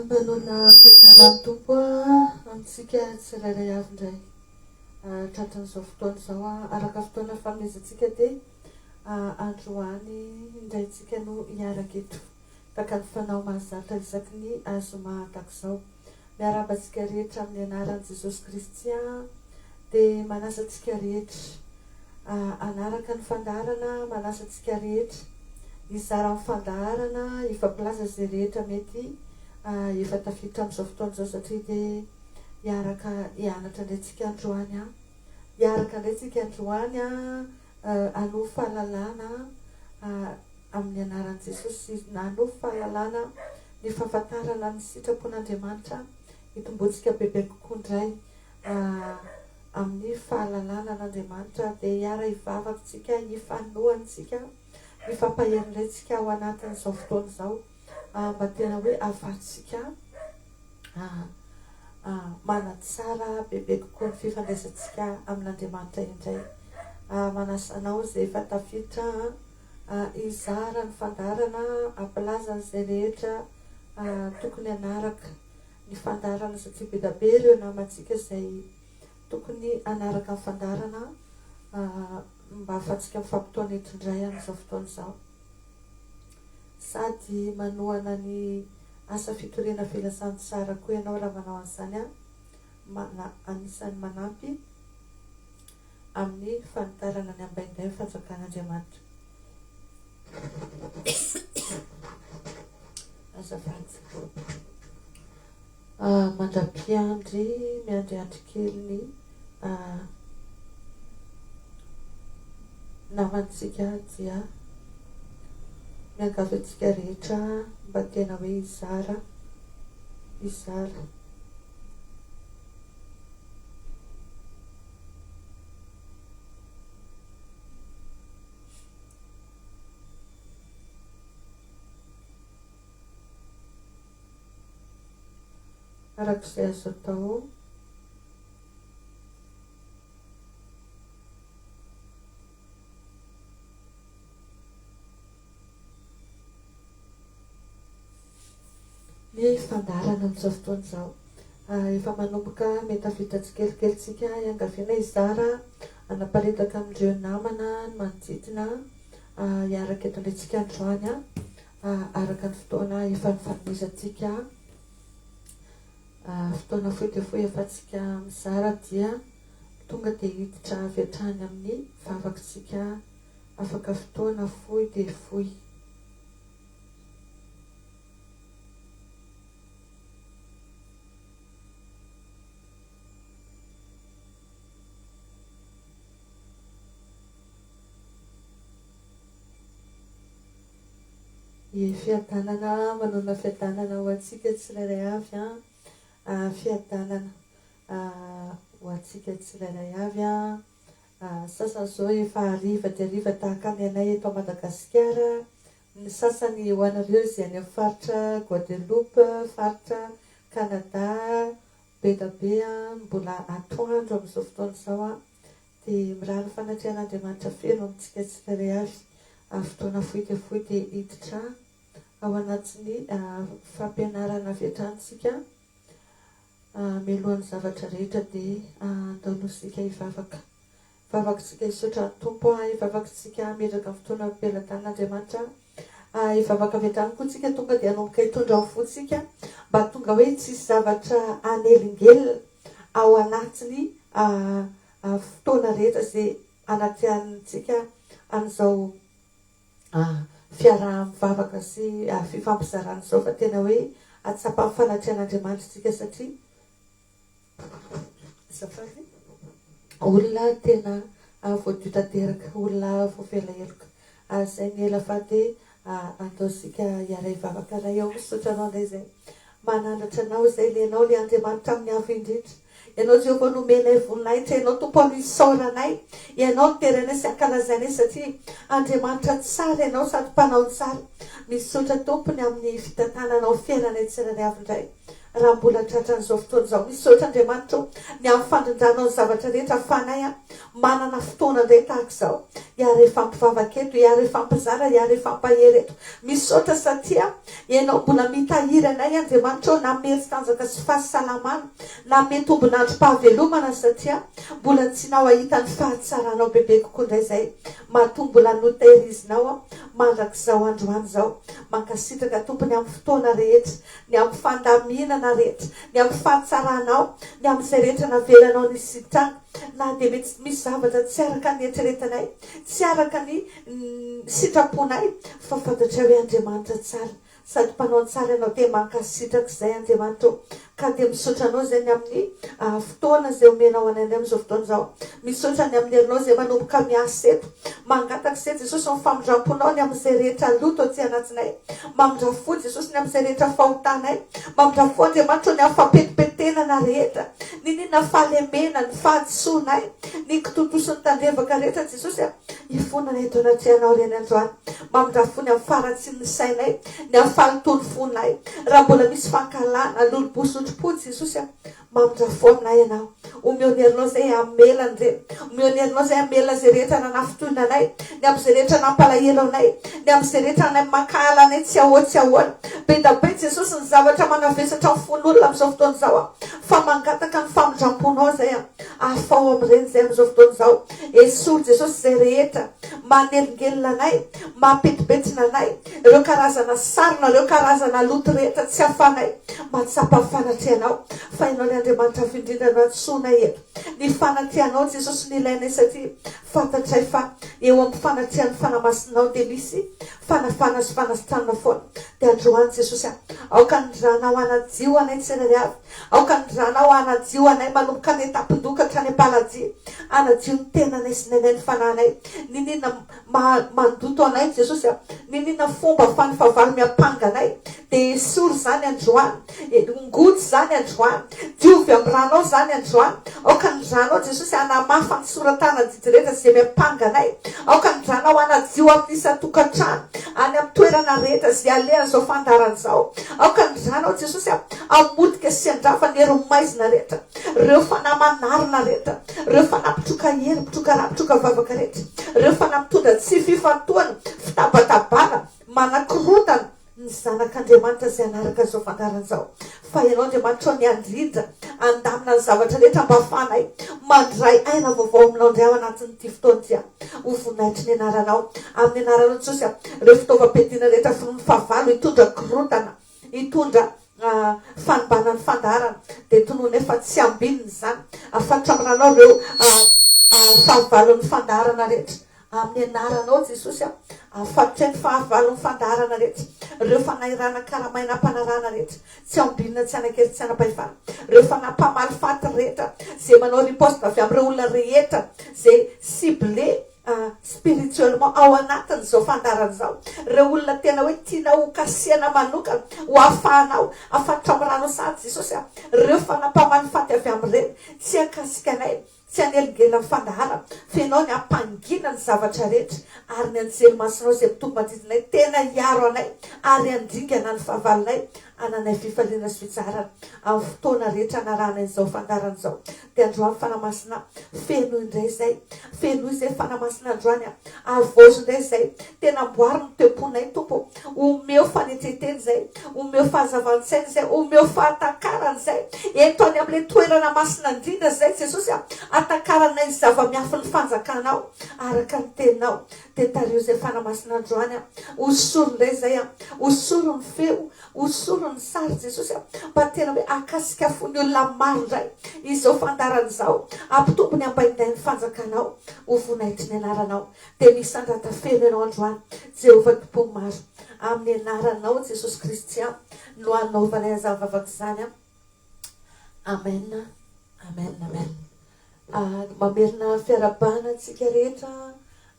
Manona fiadanan'ny Tompo amintsika tsirairay avy indray tratran'izao fotoana izao. Araka fotoana fanomezantsika dia androany indray tsika no hiaraka eto. Tahaka ny fanao mahazatra isaky ny zoma tahaka izao. Miarahaba antsika rehetra amin'ny anaran'i Jesosy Kristy aho dia manasa antsika rehetra hanaraka ny fandaharana, manasa antsika rehetra hizara ny fandaharana, hifampilaza izay rehetra mety efa tafiditra amin'izao fotoana izao satria dia hiaraka hianatra indray tsika androany an, hiaraka indray tsika androany an, hanovo fahalalana amin'ny anaran'i Jesosy, hanovo fahalalana ny fahafantarana ny sitrapon'Andriamanitra hitomboantsika bebe kokoa indray amin'ny fahalalana an'Andriamanitra dia hiara-hivavaka isika, hifanohana isika, hifampahery indray isika ao anatin'izao fotoana izao mba tena hoe ahafahantsika manatsara bebe kokoa ny fifandraisantsika amin'Andriamanitra indray. Manasa anao izay efa tafiditra hizara ny fandaharana, hampilaza an'izay rehetra tokony hanaraka ny fandaharana satria be dia be ireo namantsika izay tokony hanaraka ny fandaharana mba ahafahantsika mifampitaona eto indray amin'izao fotoana izao. Sady manohana ny asa fitoriana filazantsara koa ianao raha manao an'izany, anisan'ny manampy amin'ny fanitarana ny ambaindain'ny fanjakan'Andriamanitra. Azafady. Mandra-piandry, miandriandry kely ny namantsika dia miangavy antsika rehetra mba tena hoe hizara, hizara. Araka izay azo atao. Ny fandaharana amin'izao fotoana izao. Efa manomboka metavita tsikelikely tsika iangaviana hizara hanaparitaka amin'ireo namana ny manodidina hiaraka eto indray tsika androany araka ny fotoana efa nifanomezantsika fotoana fohy dia fohy ahafahantsika mizara dia tonga dia hiditra avy hatrany amin'ny vavakitsika afaka fotoana fohy dia fohy. Ie, fiadanana, manonona fiadanana ho antsika tsirairay avy an, fiadanana ho antsika tsirairay avy an. Sasany izao efa hariva dia hariva tahaka ny anay eto Madagasikara, ny sasany ho anareo izay any amin'ny faritra Guadeloupe, faritra Canada, be da be mbola atoandro amin'izao fotoana izao dia mirary fanatrehan'Andriamanitra feno amintsika tsirairay avy. Fotoana fohy dia fohy dia hiditra ao anatin'ny fampianarana avy hatrany isika. Mialohan'ny zavatra rehetra dia andao nosika hivavaka. Hivavaka isika hisaotra ny Tompo, hivavaka isika hametraka ny fotoana am-pelatanan'Andriamanitra, hivavaka avy hatrany koa isika tonga dia hanomboka hitondra ny fontsika mba tonga hoe tsisy zavatra hanelingelina ao anatin'ny fotoana rehetra izay anatrehantsika an'izao fiaraha-mivavaka sy fifampizarana izao fa tena hoe hahatsapa ny fanatrehan'Andriamanitra isika satria azafady olona tena voadio tanteraka, olona voavela heloka. Izay ny ela fa dia andao isika hiara-hivavaka. Ray ô, misaotra Anao indray izay manandratra Anao izay ilay Ianao ilay Andriamanitra amin'ny avo indrindra. Ianao Jehovah no omenay voninahitra, Ianao Tompo no isaoranay, Ianao no derainay sy ankalazainay satria Andriamanitra tsara Ianao sady mpanao ny tsara. Misaotra Tompo ny amin'ny fitantananao fiainanay tsirairay avy indray. raha mbola tratran'izao fotoana izao. Misaotra Andriamanitra o, ny amin'ny fandrindranao ny zavatra rehetra ahafahanay manana fotoana indray tahaka izao hiara-hifampivavaka eto, hiara-hifampizara, hiara-hifampahery eto. Misaotra satria Ianao mbola mitahiry anay Andriamanitra o, nanome hery sy tanjaka sy fahasalamana, nanome tombon'androm-pahavelomana satria mbola tianao hahita ny fahatsaranao bebe kokoa indray izay matoa mbola notahirizinao mandrak'izao androany izao. Mankasitraka Tompo ny amin'ny fotoana rehetra, ny amin'ny fandaminana rehetra, ny amin'ny fahatsaranao, ny amin'izay rehetra navelanao nisitraka, na dia mety misy zavatra tsy araka ny eritreretinay, tsy araka ny sitraponay, fa fantatray hoe Andriamanitra tsara sady mpanao ny tsara Ianao, dia mankasitraka izay Andriamanitra ô, ka dia misaotra Anao izay ny amin'ny fotoana izay omenao anay indray amin'izao fotoana izao, misaotra ny amin'ny herinao izay manomboka miasa eto, mangataka izay Jesosy ny famindram-ponao ny amin'izay rehetra loto aty anatinay, mamindra fo Jesosy ny amin'izay rehetra fahotanay, mamindra fo Andriamanitra ô ny amin'ny fampetipetenana rehetra, niniana fahalemena, ny fahadisoanay, ny kitoto sy ny tandrevaka rehetra Jesosy a. Hifonana eto anatrehanao Reny androany. Mamindra fo ny amin'ny faharatsian'ny sainay, ny amin'ny fahalotoan'ny fonay. Raha mbola misy fankahalana, lolompo sy otripo, Jesosy a, mamindra fo aminay Ianao. Omeo ny herinao izay hamela an'ireny. Omeo ny herinao izay hamela izay rehetra nanafintohina anay, ny amin'izay rehetra nampalahelo anay, ny amin'izay rehetra anay mankahala anay tsy ahoa tsy ahoana. Be da be Jesosy ny zavatra manavesatra ny fon'olona amin'izao fotoana izao a, fa mangataka ny famindram-ponao izay a. Afaho amin'ireny izay amin'izao fotoana izao. Esory Jesosy izay rehetra manelingelina anay, mampetipetsina anay, ireo karazana sarona, ireo karazana loto rehetra tsy afanay mahatsapa ny fanatrehanao. Fa Ianao ilay Andriamanitra Avo Indrindra no antsoinay eto. Ny fanatrehanao Jesosy no ilainay satria fantatray fa eo amin'ny fanatrehan'ny Fanahy Masinao dia misy fanafana sy fanasitranana foana. Dia androany Jesosy a, aoka ny ranao hanadio anay tsirairay avy. Aoka ny ranao hanadio anay manomboka any an-tampon-doha ka hatrany am-paladia. Hanadio ny tenanay sy ny ainay ny fanahinay. N'inon'inona maha mandoto anay Jesosy a, n'inon'inona fomba afahan'ny fahavalo miampanga anay dia esory izany androany. Ongoty izany androany. Diovy amin'ny ranao izany androany. Aoka ny ranao Jesosy hanamafa ny sora-tanan-didy rehetra izay miampanga anay. Aoka ny ranao hanadio amin'ny isan-tokantrano, any amin'ny toerana rehetra izay alehan'izao fandaharana izao. Aoka ny ranao Jesosy hamotika sy handrava ny herin'ny maizina rehetra, ireo fanahy manarona rehetra, ireo fanahy mpitroka hery, mpitroka ra, mpitroka vavaka rehetra, ireo fanahy mitondra tsy fifantohana, fitabatabana, manakorontana ny zanak'Andriamanitra izay hanaraka izao fandaharana izao. Fa Ianao Andriamanitra ô ny handrindra, handamina ny zavatra rehetra mba hahafahanay mandray aina vaovao aminao indray ao anatin'ity fotoana ity. Ho voninahitry ny anaranao. Amin'ny anaranao Jesosy a, ireo fitaovam-piadiana rehetra finoan'ny fahavalo hitondra korontana, hitondra fanimbana ny fandaharana, dia tononay fa tsy ambinina izany. Afatotra amin'ny ranao ireo fahavalon'ny fandaharana rehetra. Amin'ny anaranao Jesosy a, afatotra ny fahavalon'ny fandaharana rehetra, ireo fanahirana karamaina ampanarahana rehetra. Tsy ambinina tsy hanan-kery tsy hanam-pahefana. Ireo fanahy mpamaly faty rehetra izay manao riposte avy amin'ireo olona rehetra izay ciblé spirituellement ao anatin'izao fandaharana izao. Ireo olona tena hoe tianao ho kasihana manokana ho ahafahanao afatotra amin'ny ranao sahady Jesosy a. Ireo fanahy mpamaly faty avy amin'ireny tsy hakasika anay. Tsy hanelingelina ny fandaharana, fa Ianao ny hampangina ny zavatra rehetra, ary ny anjely masinao izay mitoby manodidina anay tena hiaro anay ary handringana ny fahavalonay, hananay fifaliana sy fitsaharana amin'ny fotoana rehetra hanarahanay an'izao fandaharana izao. Dia androany Fanahy Masina, fenoy indray izay, fenoy izay Fanahy Masina androany a, havaozy indray izay, tena amboary ny toe-ponay Tompo ô, omeo fanetren-tena izay, Omeo fahazavan-tsaina izay, omeo fahatakarana izay, ento any amin'ilay toerana masina indrindra izay Jesosy a, hatakaranay ny zava-miafin'ny fanjakanao araka ny teninao. Dia tariho izay Fanahy Masina androany a, hosory indray izay a, hosory ny feo, hosory ny sary Jesosy a, mba tena hoe hahakasika fon'ny olona maro indray izao fandaharana izao, hampitombo ny ambaindain'ny fanjakanao ho voninahitry ny anaranao. Dia misandrata feno Ianao androany, Jehovah Tompon'ny maro. Amin'ny anaranao Jesosy Kristy no anaovanay an'izany vavaka izany. Amen, amen, amen. Mamerina fiarahabana antsika rehetra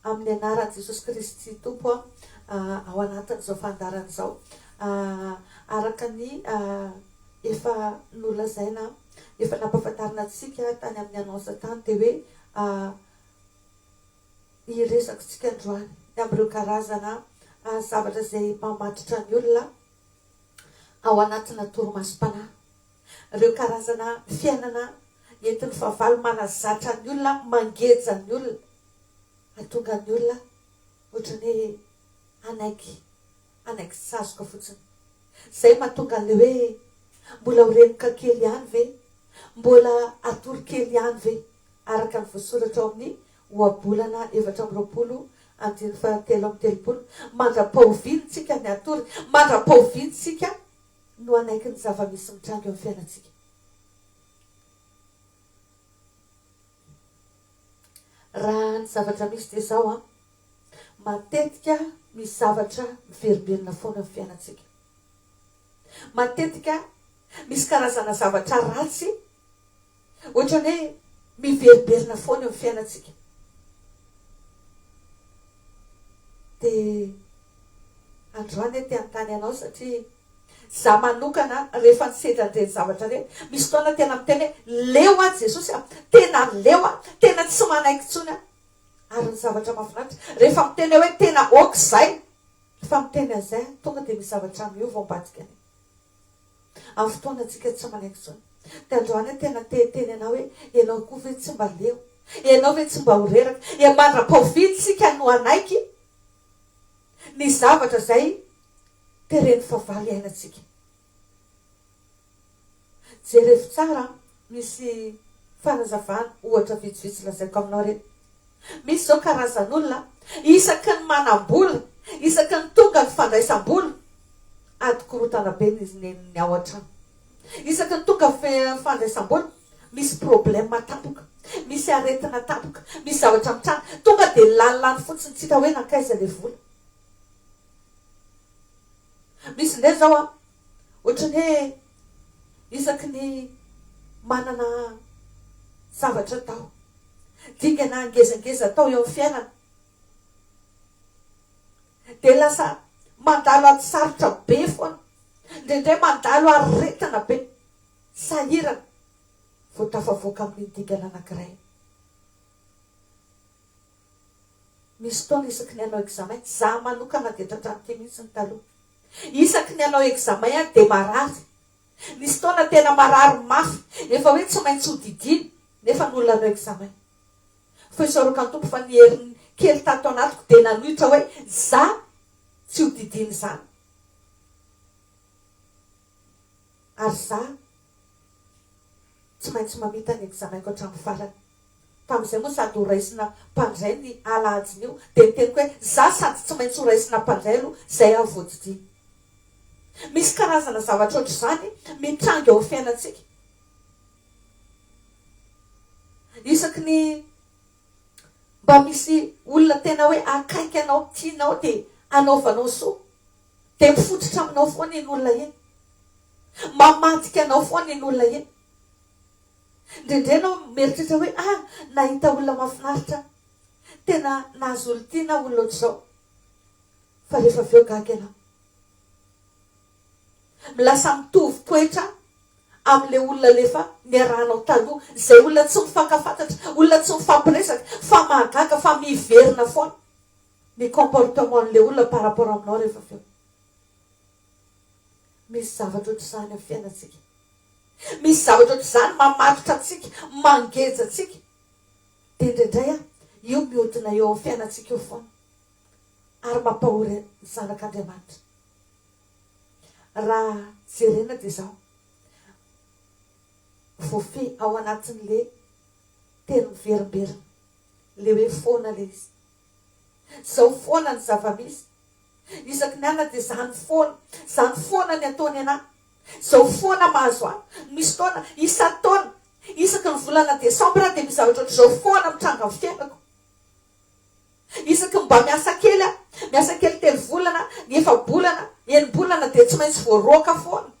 amin'ny anaran'i Jesosy Kristy Tompo ao anatin'izao fandaharana izao. Araka ny efa nolazaina, efa nampahafantarina antsika tany amin'ny annonce tany dia hoe Hiresaka-tsika androany ny amin'ireo karazana zavatra izay mamatotra ny olona ao anatina torimasom-panahy. Ireo karazana fiainana entin'ny fahavalo manazatra ny olona, mangeja ny olona, hahatonga ny olona ohatran'ny hoe hanaiky, hanaiky sazoka fotsiny. Izay mahatonga an'ilay hoe mbola ho renoka kely ihany ve? Mbola hatory kely ihany ve? Araka ny voasoratra ao amin'ny Ohabolana 24 andininy fahatelo amby telopolo, mandra-pahoviantsika ny hatory, mandra-pahoviantsika no hanaiky ny zava-misy mitranga eo amin'ny fiainantsika. Raha ny zavatra misy dia izao an, matetika misy zavatra miverimberina foana amin'ny fiainantsika. Matetika misy karazana zavatra ratsy ohatran'ny hoe miverimberina foana eo amin'ny fiainantsika. Dia androany aho te hanontany anao satria za manokana rehefa nisedra an'ireny zavatra ireny, misy fotoana tena miteny hoe leo aho Jesosy a, tena leo aho, tena tsy manaiky intsony aho. Ary ny zavatra mahafinaritra, rehefa miteny aho hoe tena ok izay, rehefa miteny an'izay aho, tonga dia misy zavatra miova ao ambadika any. Amin'ny fotoana antsika tsy manaiky intsony. Dia androany aho tena te hiteny anao hoe ianao koa ve tsy mba leo? Ianao ve tsy mba ho reraka? E mandra-pahoviantsika no hanaiky ny zavatra izay teren'ny fahavalo iainantsika. Jerevo tsara an, misy fanazavana ohatra vitsivitsy lazaiko aminao ireto. Misy izao karazan'olona, isaky ny manam-bola, isaky ny tonga ny fandraisam-bola, ady korontana be ny ny ao an-trano. Isaky ny tonga fandraisam-bola, misy problème tampoka, misy aretina tampoka, misy zavatra mitranga, tonga dia lanilany fotsiny tsy hita hoe nankaiza ilay vola. Misy indray izao an, ohatran'ny hoe isaky ny manana zavatra atao, dingana ngezangeza atao eo amin'ny fiainana, dia lasa mandalo ady sarotra be foana, indraindray mandalo aretina be, sahirana vao tafavoaka amin'iny dingana anankiray iny. Misy fotoana isaky ny hanao examen, za manokana dia tratran'ity mihitsy ny taloha. Isaky ny hanao examen aho dia marary. Nisy fotoana tena marary mafy, efa hoe tsy maintsy ho didiana, nefa ny olona hanao examen. Fa isaorako ny Tompo fa ny heriny kely tato anatiko dia nanohitra hoe za tsy ho didiana izany. Ary za tsy maintsy mamita ny examen-ko hatramin'ny farany. Tamin'izay moa sady ho raisina mpandray ny alahadin'io dia niteniko hoe za sady tsy maintsy ho raisina mpandray aloha zay aho vao didiana. Misy karazana zavatra ohatr'izany mitranga eo amin'ny fiainantsika. Isaky ny mba misy olona tena hoe akaiky anao, tianao dia anaovanao soa dia mifototra aminao foana iny olona iny. Mamadika anao foana iny olona iny. Indraindray ianao mieritreritra hoe ah, nahita olona mahafinaritra aho. Tena nahazo olon-tiana aho, olona ohatr'izao. Fa rehefa avy eo gaga ianao. Lasa mitovy toetra amin'ilay olona ilay efa niarahanao taloha. Izay olona tsy mifankafantatra, olona tsy mifampiresaka, fa mahagaga fa miverina foana ny comportement-n'ilay olona par rapport aminao rehefa avy eo. Misy zavatra ohatr'izany amin'ny fiainantsika. Misy zavatra ohatr'izany mamatotra antsika, mangeja antsika. Dia indraindray an, io mihodina eo amin'ny fiainantsika eo foana. Ary mampahory ny zanak'Andriamanitra. Raha jerena dia izao, voafehy ao anatin'le teny miverimberina, le hoe foana le izy. Izao foana ny zava-misy. Isaky ny alina dia izany foana, izany foana ny ataony anah. Izao foana mahazo ahy. Misy taona, isan-taona, isaky ny volana desambra dia misy zavatra ohatr'izao foana mitranga amin'ny fiainako. Isaky ny mba miasa kely aho, miasa kely telo volana, efa-bolana, enim-bolana dia tsy maintsy voaroaka foana.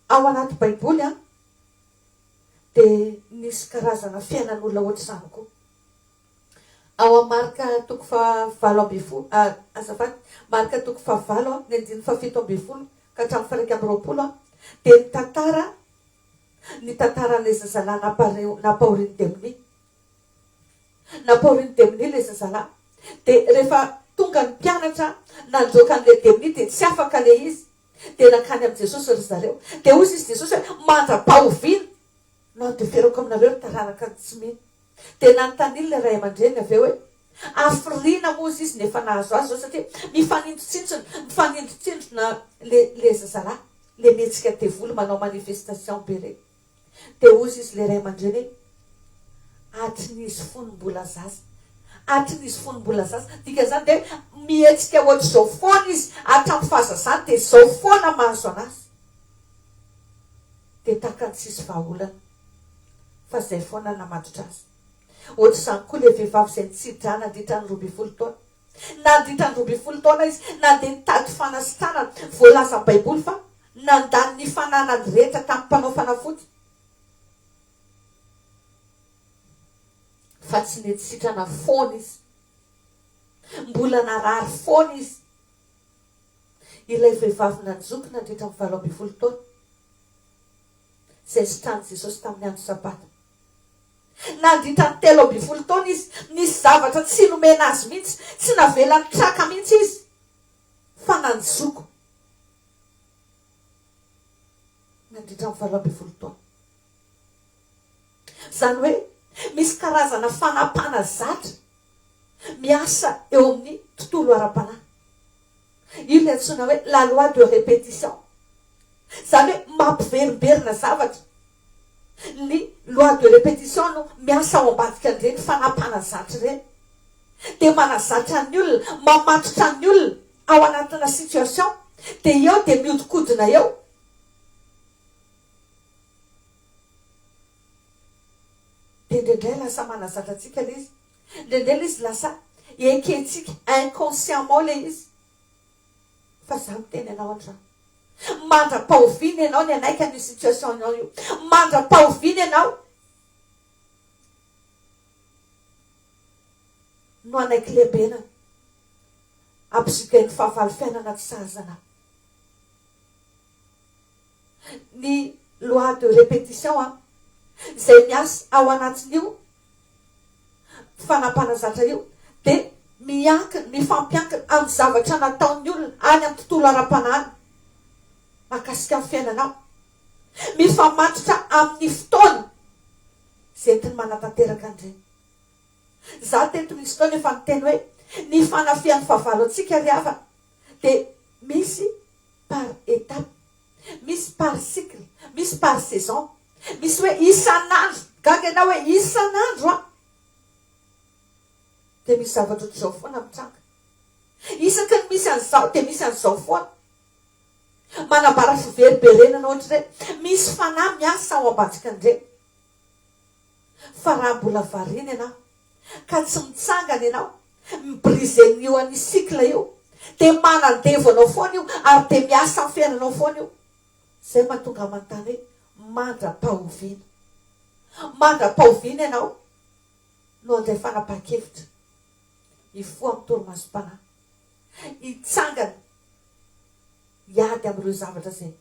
Ao anaty baiboly an, dia nisy karazana fiainan'olona ohatr'izany koa. Ao amin'ny Marka toko fahavalo ambin'ny folo, azafady, Marka toko fahavalo, ny andininy fahafito ambin'ny folo ka hatramin'ny faha-21, dia mitantara ny tantaran'ilay zazalahy nampahorian'ny demonia. Nampahorian'ny demonia ilay zazalahy. Dia rehefa tonga ny mpianatra nandroaka an'ilay demonia dia tsy afaka ilay izy. Dia nankany amin'i Jesosy ry zareo. Dia hoy izy Jesosy hoe, Mandra-pahoviana no handeferako aminareo ry taranaka ny tsy mino? Dia nanontaniany ilay ray aman-dreniny avy eo hoe, Hafiriana moa izy no efa nahazo azy izao satria mifanindrotsintsona, mifanindrotsindrona le le zazalahy, le mihetsika devoly manao manifestation be reny. Dia hozy izy le ray aman-dreny hoe, Hatry ny izy fony mbola zaza. Hatry ny izy fony mbola zaza. Dikan'izany dia hoe mihetsika ohatr'izao foana izy hatramin'ny fahazazany dia izao foana mahazo an'azy. Dia tahaka ny tsisy vahaolana fa izay foana namatotra azy. Ohatr'izany koa ilay vehivavy izay nitsidra nandritra ny 12 taona. Nandritra ny 12 taona izy nandeha nitady fanasitranana. Voalazan'ny Baiboly fa nandany ny fananany rehetra tamin'ny mpanao fanafody. Fa tsy nety sitrana foana izy. Mbola narary foana izy. Ilay vehivavy nanjoky nandritra ny 18 taona, izay sitranin'i Jesosy tamin'ny andro Sabata. Nandritra ny 13 taona izy, nisy zavatra tsy nomena azy mihitsy, tsy navela nitraka mihitsy izy, fa nanjoko nandritra ny 18 taona. Izany hoe misy karazana fanapana zatra miasa eo amin'ny tontolo ara-panahy. Io ilay antsoina hoe la loi de répétition. Izany hoe mampiverimberina zavatra. Ny loi de répétition no miasa ao ambadika an'ireny fanapana zatra ireny. Dia manazatra ny olona, mamatotra ny olona ao anatina situation, dia eo dia mihodinkodina eo. Dia indraindray lasa manazatra antsika ilay izy. Indraindray ilay izy lasa ekentsika inconsciemment ilay izy. Fa za miteny anao androany. Mandra-pahoviana ianao ny hanaiky an'io situation-nao io. Mandra-pahoviana ianao no hanaiky lembenana. Ampizogain'ny fahavalo fiainana tsy sahaza anao. Ny loi de répétition an, izay miasa ao anatin'io fanampanazatra io dia miankina, mifampiankina amin'ny zavatra nataon'ny olona any amin'ny tontolo ara-panahy mahakasika ny fiainanao. Mifamatotra amin'ny fotoana izay entiny manatanteraka an'ireny. Izaho teto misy fotoana efa niteny hoe ny fanafihan'ny fahavalo antsika ry havana dia misy par étape, misy par cycle, misy par saison, misy hoe isan'andro, gaga ianao hoe isan'andro an! Dia misy zavatra ohatr'izao foana mitranga. Isaky ny misy an'izao dia misy an'izao foana. Manambara fiveriberenana ohatr'ireny. Misy fanahy miasa ao ambadikan'ireny. Fa raha mbola variana ianao ka tsy mitsangana ianao, mi-briser an'io an'io cycle io, dia manandevo anao foana io ary dia miasa amin'ny fiainanao foana io. Izay mahatonga ahy manontany hoe mandra-pahoviana? Mandra-pahoviana ianao no handray fanapahan-kevitra hifoha amin'ny torimasom-panahy, hitsangana hiady amin'ireo zavatra izay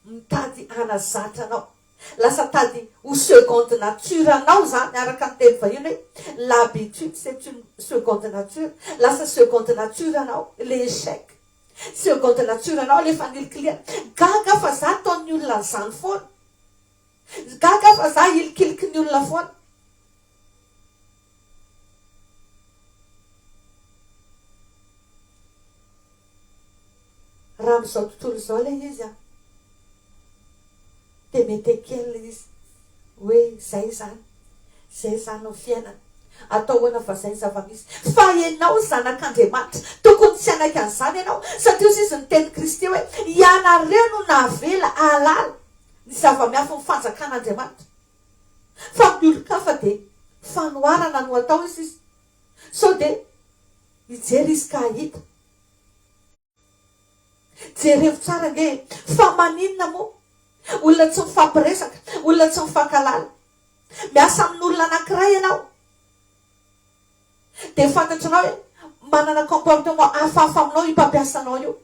mitady hanazatra anao, lasa tady ho seconde nature anao zany araka ny teny vahiny hoe l'habitude c'est une seconde nature, lasa seconde nature anao le échec, seconde nature anao le fanilikilihana, gaga aho fa za ataon'ny olona an'izany foana, gaga aho fa za ilikiliky ny olona foana. Raha amin'izao tontolo izao ilay izy an, dia mety ekeny ilay izy hoe izay izany, izay izany ny fiainana, atao ahoana fa izay ny zava-misy. Fa ianao zanak'Andriamanitra, tokony tsy hanaiky an'izany ianao, satria hoy izy ny tenin'i Kristy hoe, ianareo no nahavela hahalala ny zava-miafin'ny fanjakan'Andriamanitra. Fa amin'ny olon-kafa dia fanoharana no atao hoy izy, sao dia hijery izy ka hahita. Jerevo tsara ange e! Fa maninona moa? Olona tsy mifampiresaka, olona tsy mifankahalala. Miasa amin'olona anankiray ianao, dia fantatranao hoe manana comportement hafahafa aminao io mpampiasa anao io.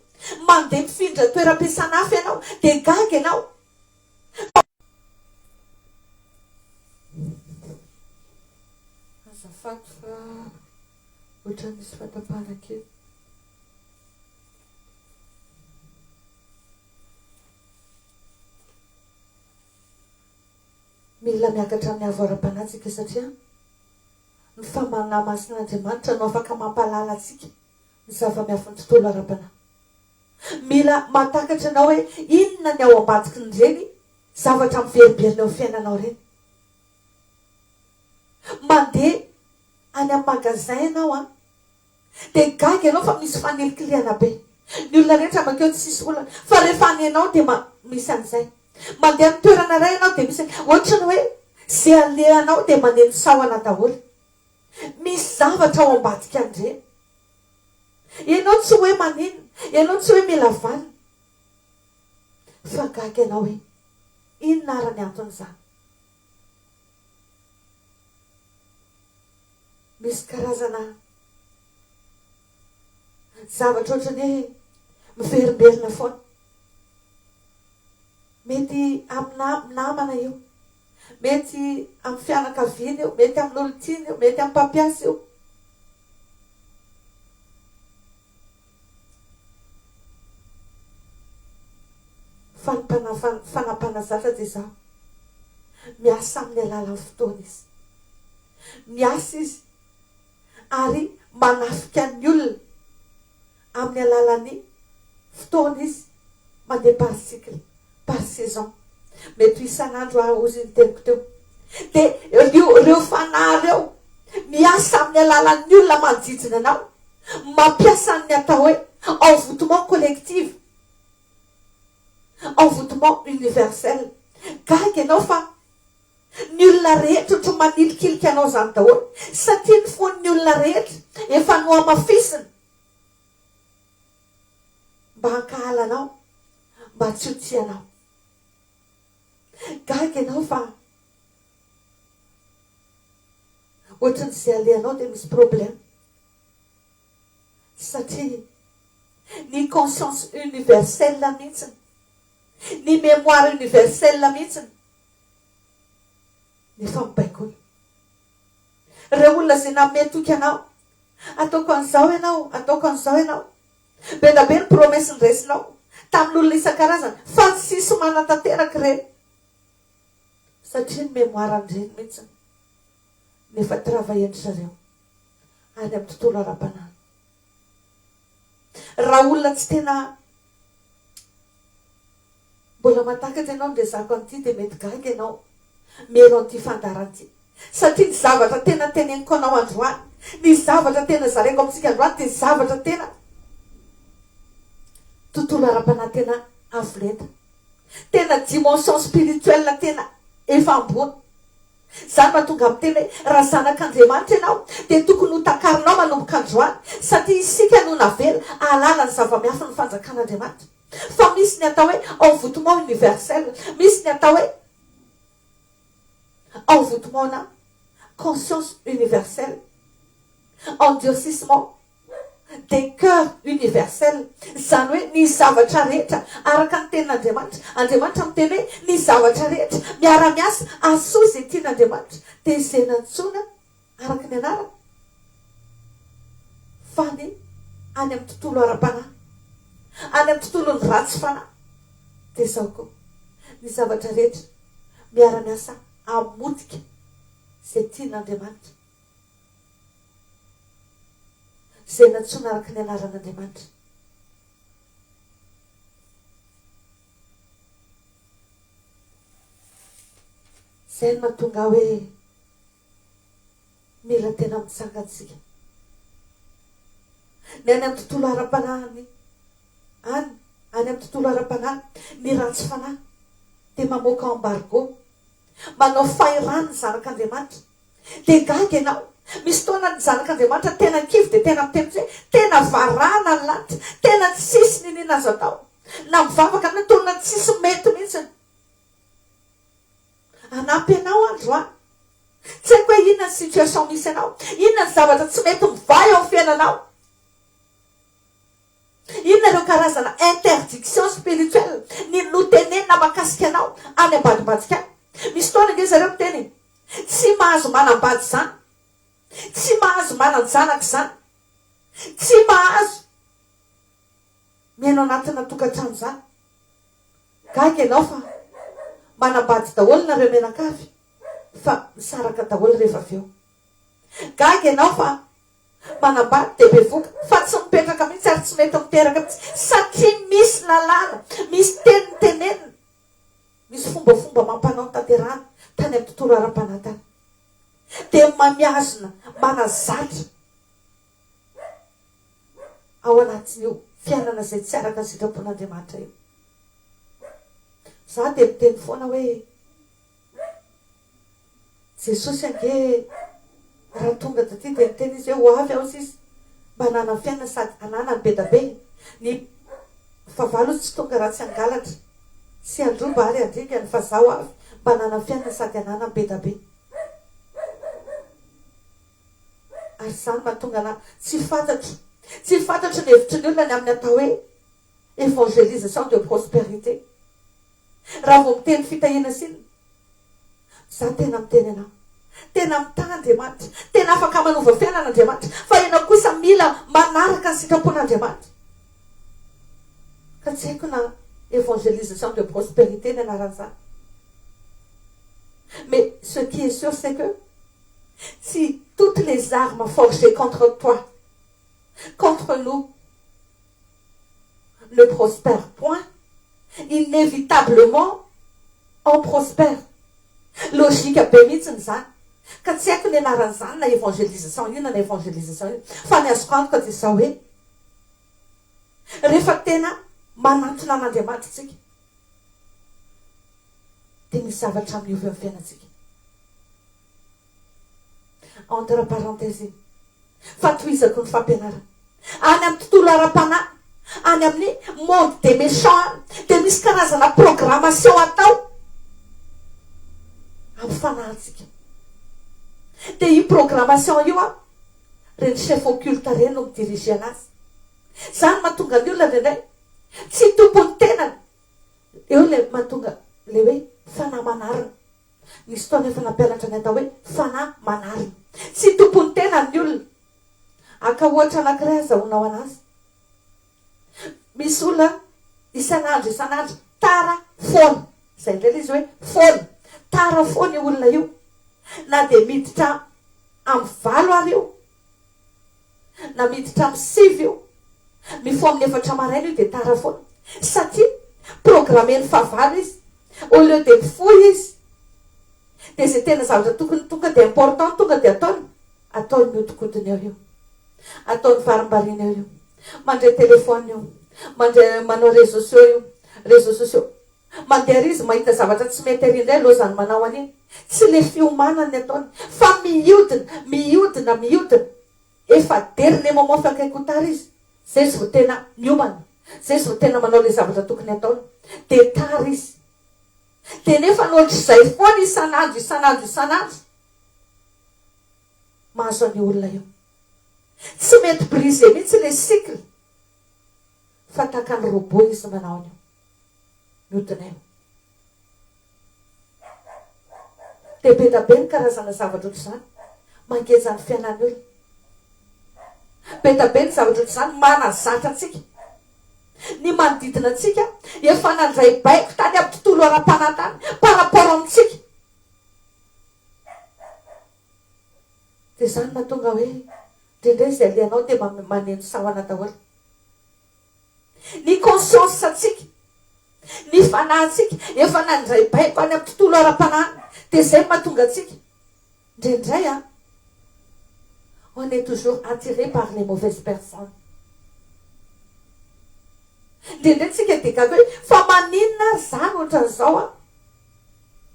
Mandeha mifindra toeram-piasana hafa ianao, dia gaga ianao. Azafady fa ohatran'ny nisy fahatapahana kely. Mila miakatra amin'ny avo ara-panahy tsika satria ny Fanahy Masin'Andriamanitra no afaka mampahalala antsika ny zava-miafin'ny tontolo ara-panahy. Mila mahatakatra ianao hoe inona ny ao ambadikin'ireny zavatra miverimberina eo amin'ny fiainanao ireny. Mandeha any amin'ny magasin ianao an, dia gaga ianao fa misy fanilikilihana be. Ny olona rehetra mankeo tsisy olana, fa rehefa any ianao dia misy an'izay. Mandeha amin'ny toerana iray ianao dia misy, ohatry ny hoe izay alehanao dia maneno sahona daholo. Misy zavatra ao ambadika an'ireny. Ianao tsy hoe maninona, ianao tsy hoe mila vanona. Fa gaga ianao hoe inona ary ny anton'izany. Misy karazana zavatra ohatran'ny hoe miverimberina foana. Mety amin'ny namana io, mety amin'ny fianakaviana io, mety amin'olon-tiana io, mety amin'ny mpampiasa io. Fa ny fanapanazatra dia izao, miasa amin'ny alalan'ny fotoana izy. Miasa izy ary manafika ny olona amin'ny alalan'ny fotoana izy, mandeha par cycle, par saison. Mety ho isan'andro aho hozy ny teniko teo. Dia ireo fanahy ireo miasa amin'ny alalan'ny olona manodidina anao, mampiasa ny atao hoe envoûtement collective. Envoûtement universel. Gaga ianao fa ny olona rehetra ohatry ny manilikilika anao izany daholo satria ny fon'ny olona rehetra efa nohamafisina mba hankahala anao, mba tsy ho tia anao. Gaga ianao fa ohatry ny izay alehanao dia misy problème satria ny conscience universelle mihitsiny, ny mémoire universelle mihitsiny nefa mibaikoana. Ireo olona izay nanome toky anao, ataoko an'izao ianao, ataoko an'izao ianao. Be da be ny promesse niraisinao tamin'olona isan-karazany fa tsisy manatanteraka ireny satria ny mémoire an'ireny mihitsiny no efa travailler-ndry zareo any amin'ny tontolo ara-panahy. Raha olona tsy tena mbola mahatakatra ianao ny resako an'ity dia mety gaga ianao mihaino an'ity fandaharana ity. Satria ny zavatra tena teneniko anao androany, ny zavatra tena zaraiko amintsika androany dia zavatra tena tontolo ara-panahy tena avo lenta. Tena dimension spirituelle tena efa ambony. Izany mahatonga ahy miteny hoe raha zanak'Andriamanitra ianao dia tokony ho takarinao manomboka androany satria isika no navela hahalala ny zava-miafin'ny fanjakan'Andriamanitra. Fa misy ny atao hoe envoûtement universel, misy ny atao hoe envoûtement-na conscience universelle, endurcissement. des cœurs universels, izany hoe ny zavatra rehetra araka ny tenin'Andriamanitra, Andriamanitra miteny hoe ny zavatra rehetra miara-miasa hahasoa izay tian'Andriamanitra, dia izay nantsoina araka ny anarany, fa ny any amin'ny tontolo ara-panahy, any amin'ny tontolon'ny ratsy fanahy, dia izao koa, ny zavatra rehetra miara-miasa hamotika izay tian'Andriamanitra. Izay nantsoina araka ny anaran'Andriamanitra. Izay no mahatonga ahy hoe mila tena mitsangana isika. Ny any amin'ny tontolo ara-panahy any, any amin'ny tontolo ara-panahy, ny ratsy fanahy dia mamoaka embargo, manao fahirano ny zanak'Andriamanitra. Dia gaga ianao. Misy fotoana ny zanak'Andriamanitra tena kivy dia tena miteny mihitsy hoe tena varahana ny lanitra, tena tsisy niniana azo atao. Na mivavaka na tolona tsisy mety mihitsy. Hanampy anao androany. Tsy haiko hoe inona ny situation misy anao, inona ny zavatra tsy mety mivaha eo amin'ny fiainanao. Inona ireo karazana interdiction spirituelle ny notenenina mahakasika anao any ambadimbadika any. Misy fotoana ange zareo miteny e, Tsy mahazo manambady izany. Tsy mahazo manan-janaka izany. Tsy mahazo miaina anatina tokantrano izany. Gaga ianao fa manambady daholo nareo mianakavy. Fa misaraka daholo rehefa avy eo. Gaga ianao fa manambady dia bevoka fa tsy mipetraka mihitsy ary tsy mety miteraka mihitsy satria misy lalàna, misy teny notenenina, misy fombafomba amam-panao notanterahana tany amin'ny tontolo ara-panahy tany. Dia mihazona manazatra ao anatin'io fiainana izay tsy araka ny sitrapon'Andriamanitra io. Za dia miteny foana hoe Jesosy ange raha tonga taty dia niteny izy hoe ho avy aho sisa mba hanana fiainana sady hananany be da be. Ny fahavalo tsy tonga raha tsy hangalatra sy handroba ary handringana fa zaho avy mba hanana fiainana sady hananany be da be. Ary izany mahatonga anah tsy fantatro, tsy fantatro ny hevitry ny olona ny amin'ny atao hoe évangélisation de prospérité. Raha vao miteny fitahiana sy inona, za tena miteny anao, tena mitaha Andriamanitra, tena afaka manova fiainana Andriamanitra, fa ianao kosa mila manaraka ny sitrapon'Andriamanitra. Ka tsy haiko na évangélisation de prospérité ny anaran'izany. Mais ce qui est sûr c'est que si toutes les armes forgées contre toi, contre nous, ne prospèrent point, inévitablement on prospère. Logique be mihitsiny izany. Ka tsy haiko ny anaran'izany na évangélisation inona na évangélisation inona. Fa ny azoko antoka dia izao hoe, rehefa tena manantona an'Andriamanitra isika, dia misy zavatra miova eo amin'ny fiainantsika. Entre parenthèses iny. Fa tohizako ny fampianarana. Any amin'ny tontolo ara-panahy, any amin'ny monde des méchants any, dia misy karazana programmation atao amin'ny fanahintsika. Dia io programmation io an, ireny chef occulte ireny no mi-diriger anazy. Izany no mahatonga ny olona indraindray tsy tompon'ny tenany. Eo ilay mahatonga ilay hoe fanahy manarina. Nisy fotoana efa nampianatra ny atao hoe fanahy manarina. Tsy tompon'ny tenany ny olona. Haka ohatra anankiray azahoanao anazy. Misy olona isan'andro isan'andro tara foana. Izay indray ilay izy hoe foana. Tara foana io olona io. Na dia miditra amin'ny valo ary io. Na miditra amin'ny sivy io, mifoha amin'ny efatra maraina io dia tara foana. Satria programmen'ny fahavalo izy. Au lieu de mifoha izy, dia izay tena zavatra tokony tonga dia important tonga dia ataony, ataony mihodinkodina eo io. Ataony varimbariana eo io. Mandray téléphone io. Mandray manao réseaux sociaux io. Réseaux sociaux. Mandeha ary izy mahita zavatra tsy mety ary indray lozany manao an'iny. Tsy le fiomanany ny ataony fa mihodina, mihodina, mihodina. Efa dernier moment fa akaiky ho tara izy zay izy vao tena miomana, zay izy vao tena manao le zavatra tokony ataony. De tara izy. De nefa ny ohatr'izay foana isan'andro, isan'andro, isan'andro mahazo an'io olona io. Tsy mety briser mihitsy le cycle fa tahaka ny robot izy manao an'io. Mihodina eo. Dia be da be ny karazana zavatra ohatr'izany mangeja ny fiainan'ny olona. Be da be ny zavatra ohatr'izany manazatra antsika. Ny manodidina antsika efa nandray baiko tany amin'ny tontolo ara-panahy tany par rapport amintsika. Dia izany mahatonga hoe indraindray izay alehanao dia maneno sahona daholo. Ny conscience ntsika, ny fanahintsika efa nandray baiko any amin'ny tontolo ara-panahy any, dia izay no mahatonga antsika indraindray an, on est toujours attiré par les mauvaises personnes. Indraindray tsika dia gaga hoe fa maninona ary za no ohatran'izao an,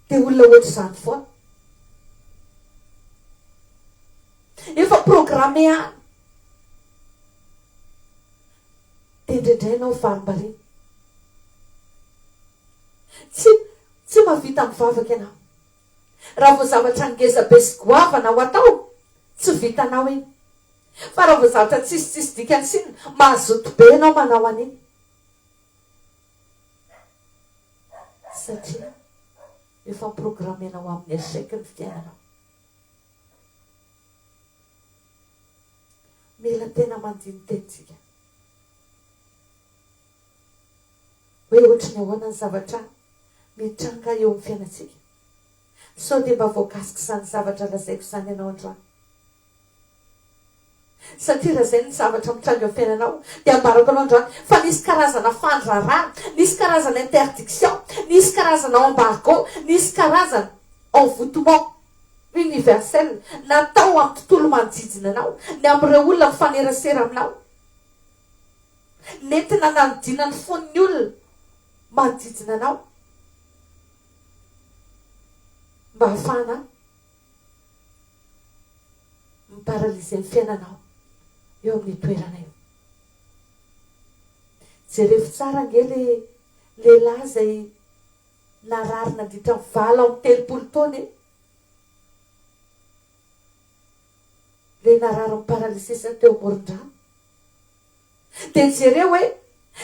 dia olona ohatr'izany foana. Efa programmé any. Dia indraindray ianao varimbariana. Tsy, tsy mahavita mivavaka ianao. Raha vao zavatra ngeza be sy goavana ho atao, tsy vitanao iny. Fa raha vao zavatra tsisy tsisy dikany sy inona, mazoto be ianao manao an'iny. Satria efa programmer-na ho amin'ny échec ny fiainanao. Mila tena mandini-tena isika hoe ohatry ny ahoana ny zavatra mitranga eo amin'ny fiainantsika. Sao dia mba voakasik'izany zavatra lazaiko izany ianao androany? Satria raha izay ny zavatra mitranga eo amin'ny fiainanao, dia ambarako anao androany fa nisy karazana fandrarana, nisy karazana interdiction, nisy karazana embargo, nisy karazana envoutement universel natao amin'ny tontolo manodidina anao, ny amin'ireo olona mifanerasera aminao. Nentina nanodina ny fon'ny olona manodidina anao mba hahafahana mi-paralyser ny fiainanao eo amin'io toerana io. Jerevo tsara ange le lehilahy izay narary nandritra ny 38 taona e! Le narary mi-paralyser teo amoron-drano. Dia jereo hoe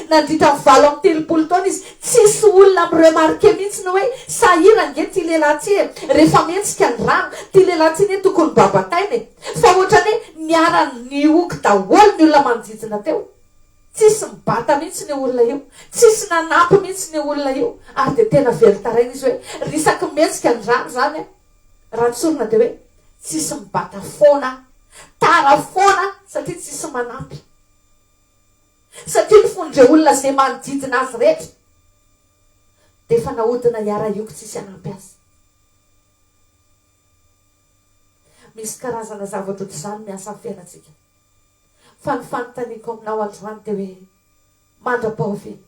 nandritra ny 38 taona izy, tsisy olona mi-remarquer mihitsy ny hoe sahirana ange ity lehilahy ity e, rehefa mihetsika ny rano, ity lehilahy ity anie tokony babataina e. Fa ohatrany hoe niara-nihoky daholo ny olona manodidina teo. Tsisy nibata mihitsy io olona io, tsisy nanampy mihitsy io olona io, ary dia tena velon-taraina izy hoe risaky mihetsika ny rano izany e. Raha tsorina dia hoe tsisy mibata foana aho. Tara foana satria tsisy manampy. Satria ny fon'ireo olona izay manodidina azy rehetra dia efa nahodina hiara-hioky tsisy hanampy azy. Misy karazana zavatra ohatr'izany miasa amin'ny fiainantsika. Fa ny fanontaniako aminao androany dia hoe, mandra-pahoviana?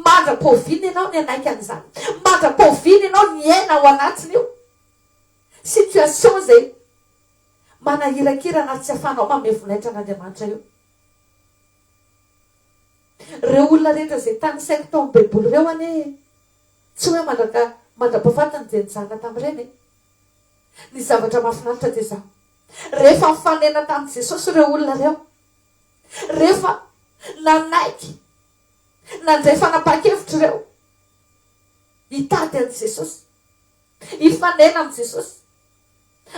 Mandra-pahoviana ianao ny hanaiky an'izany? Mandra-pahoviana ianao ny hiaina ao anatin'io situation izay manahirakirana ary tsy ahafahanao manome voninahitra an'Andriamanitra io? Ireo olona rehetra izay tanisaiko tao amin'ny Baiboly ireo anie tsy hoe mandraka mandra-pahafatiny dia nijanona tamin'ireny e. Ny zavatra mahafinaritra dia izao, rehefa nifanena tamin'i Jesosy ireo olona ireo, rehefa nanaiky nandray fanapahan-kevitra ireo hitady an'i Jesosy, hifanena amin'i Jesosy,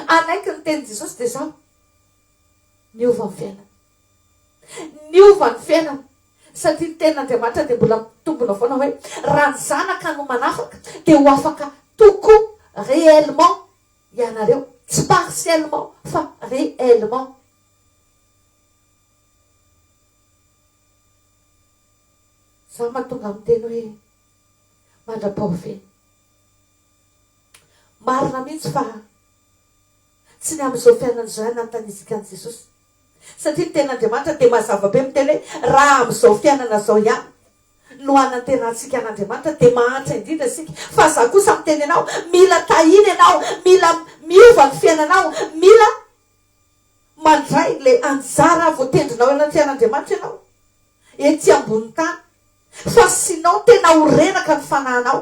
hanaiky ny tenin'i Jesosy dia izao, niova ny fiainany. Niova ny fiainany satria ny tenin'Andriamanitra dia mbola mitombina foana hoe raha ny zanaka no manafaka dia ho afaka tokoa réellement ianareo, tsy partiellement fa réellement. Za mahatonga miteny hoe mandra-pahoviana. Marina mihitsy fa tsy ny amin'izao fiainana izao ihany nanontaniantsika an'i Jesosy. Satria ny tenin'Andriamanitra dia mazava be miteny hoe raha amin'izao fiainana izao ihany no hanantenantsika an'Andriamanitra dia mahantra indrindra isika. Fa za kosa miteny anao, mila tahiana ianao, mila miova ny fiainanao, mila mandray ilay anjara voatendrinao eo anatrehan'Andriamanitra ianao ety ambony tany. Fa sinon tena ho reraka ny fanahinao.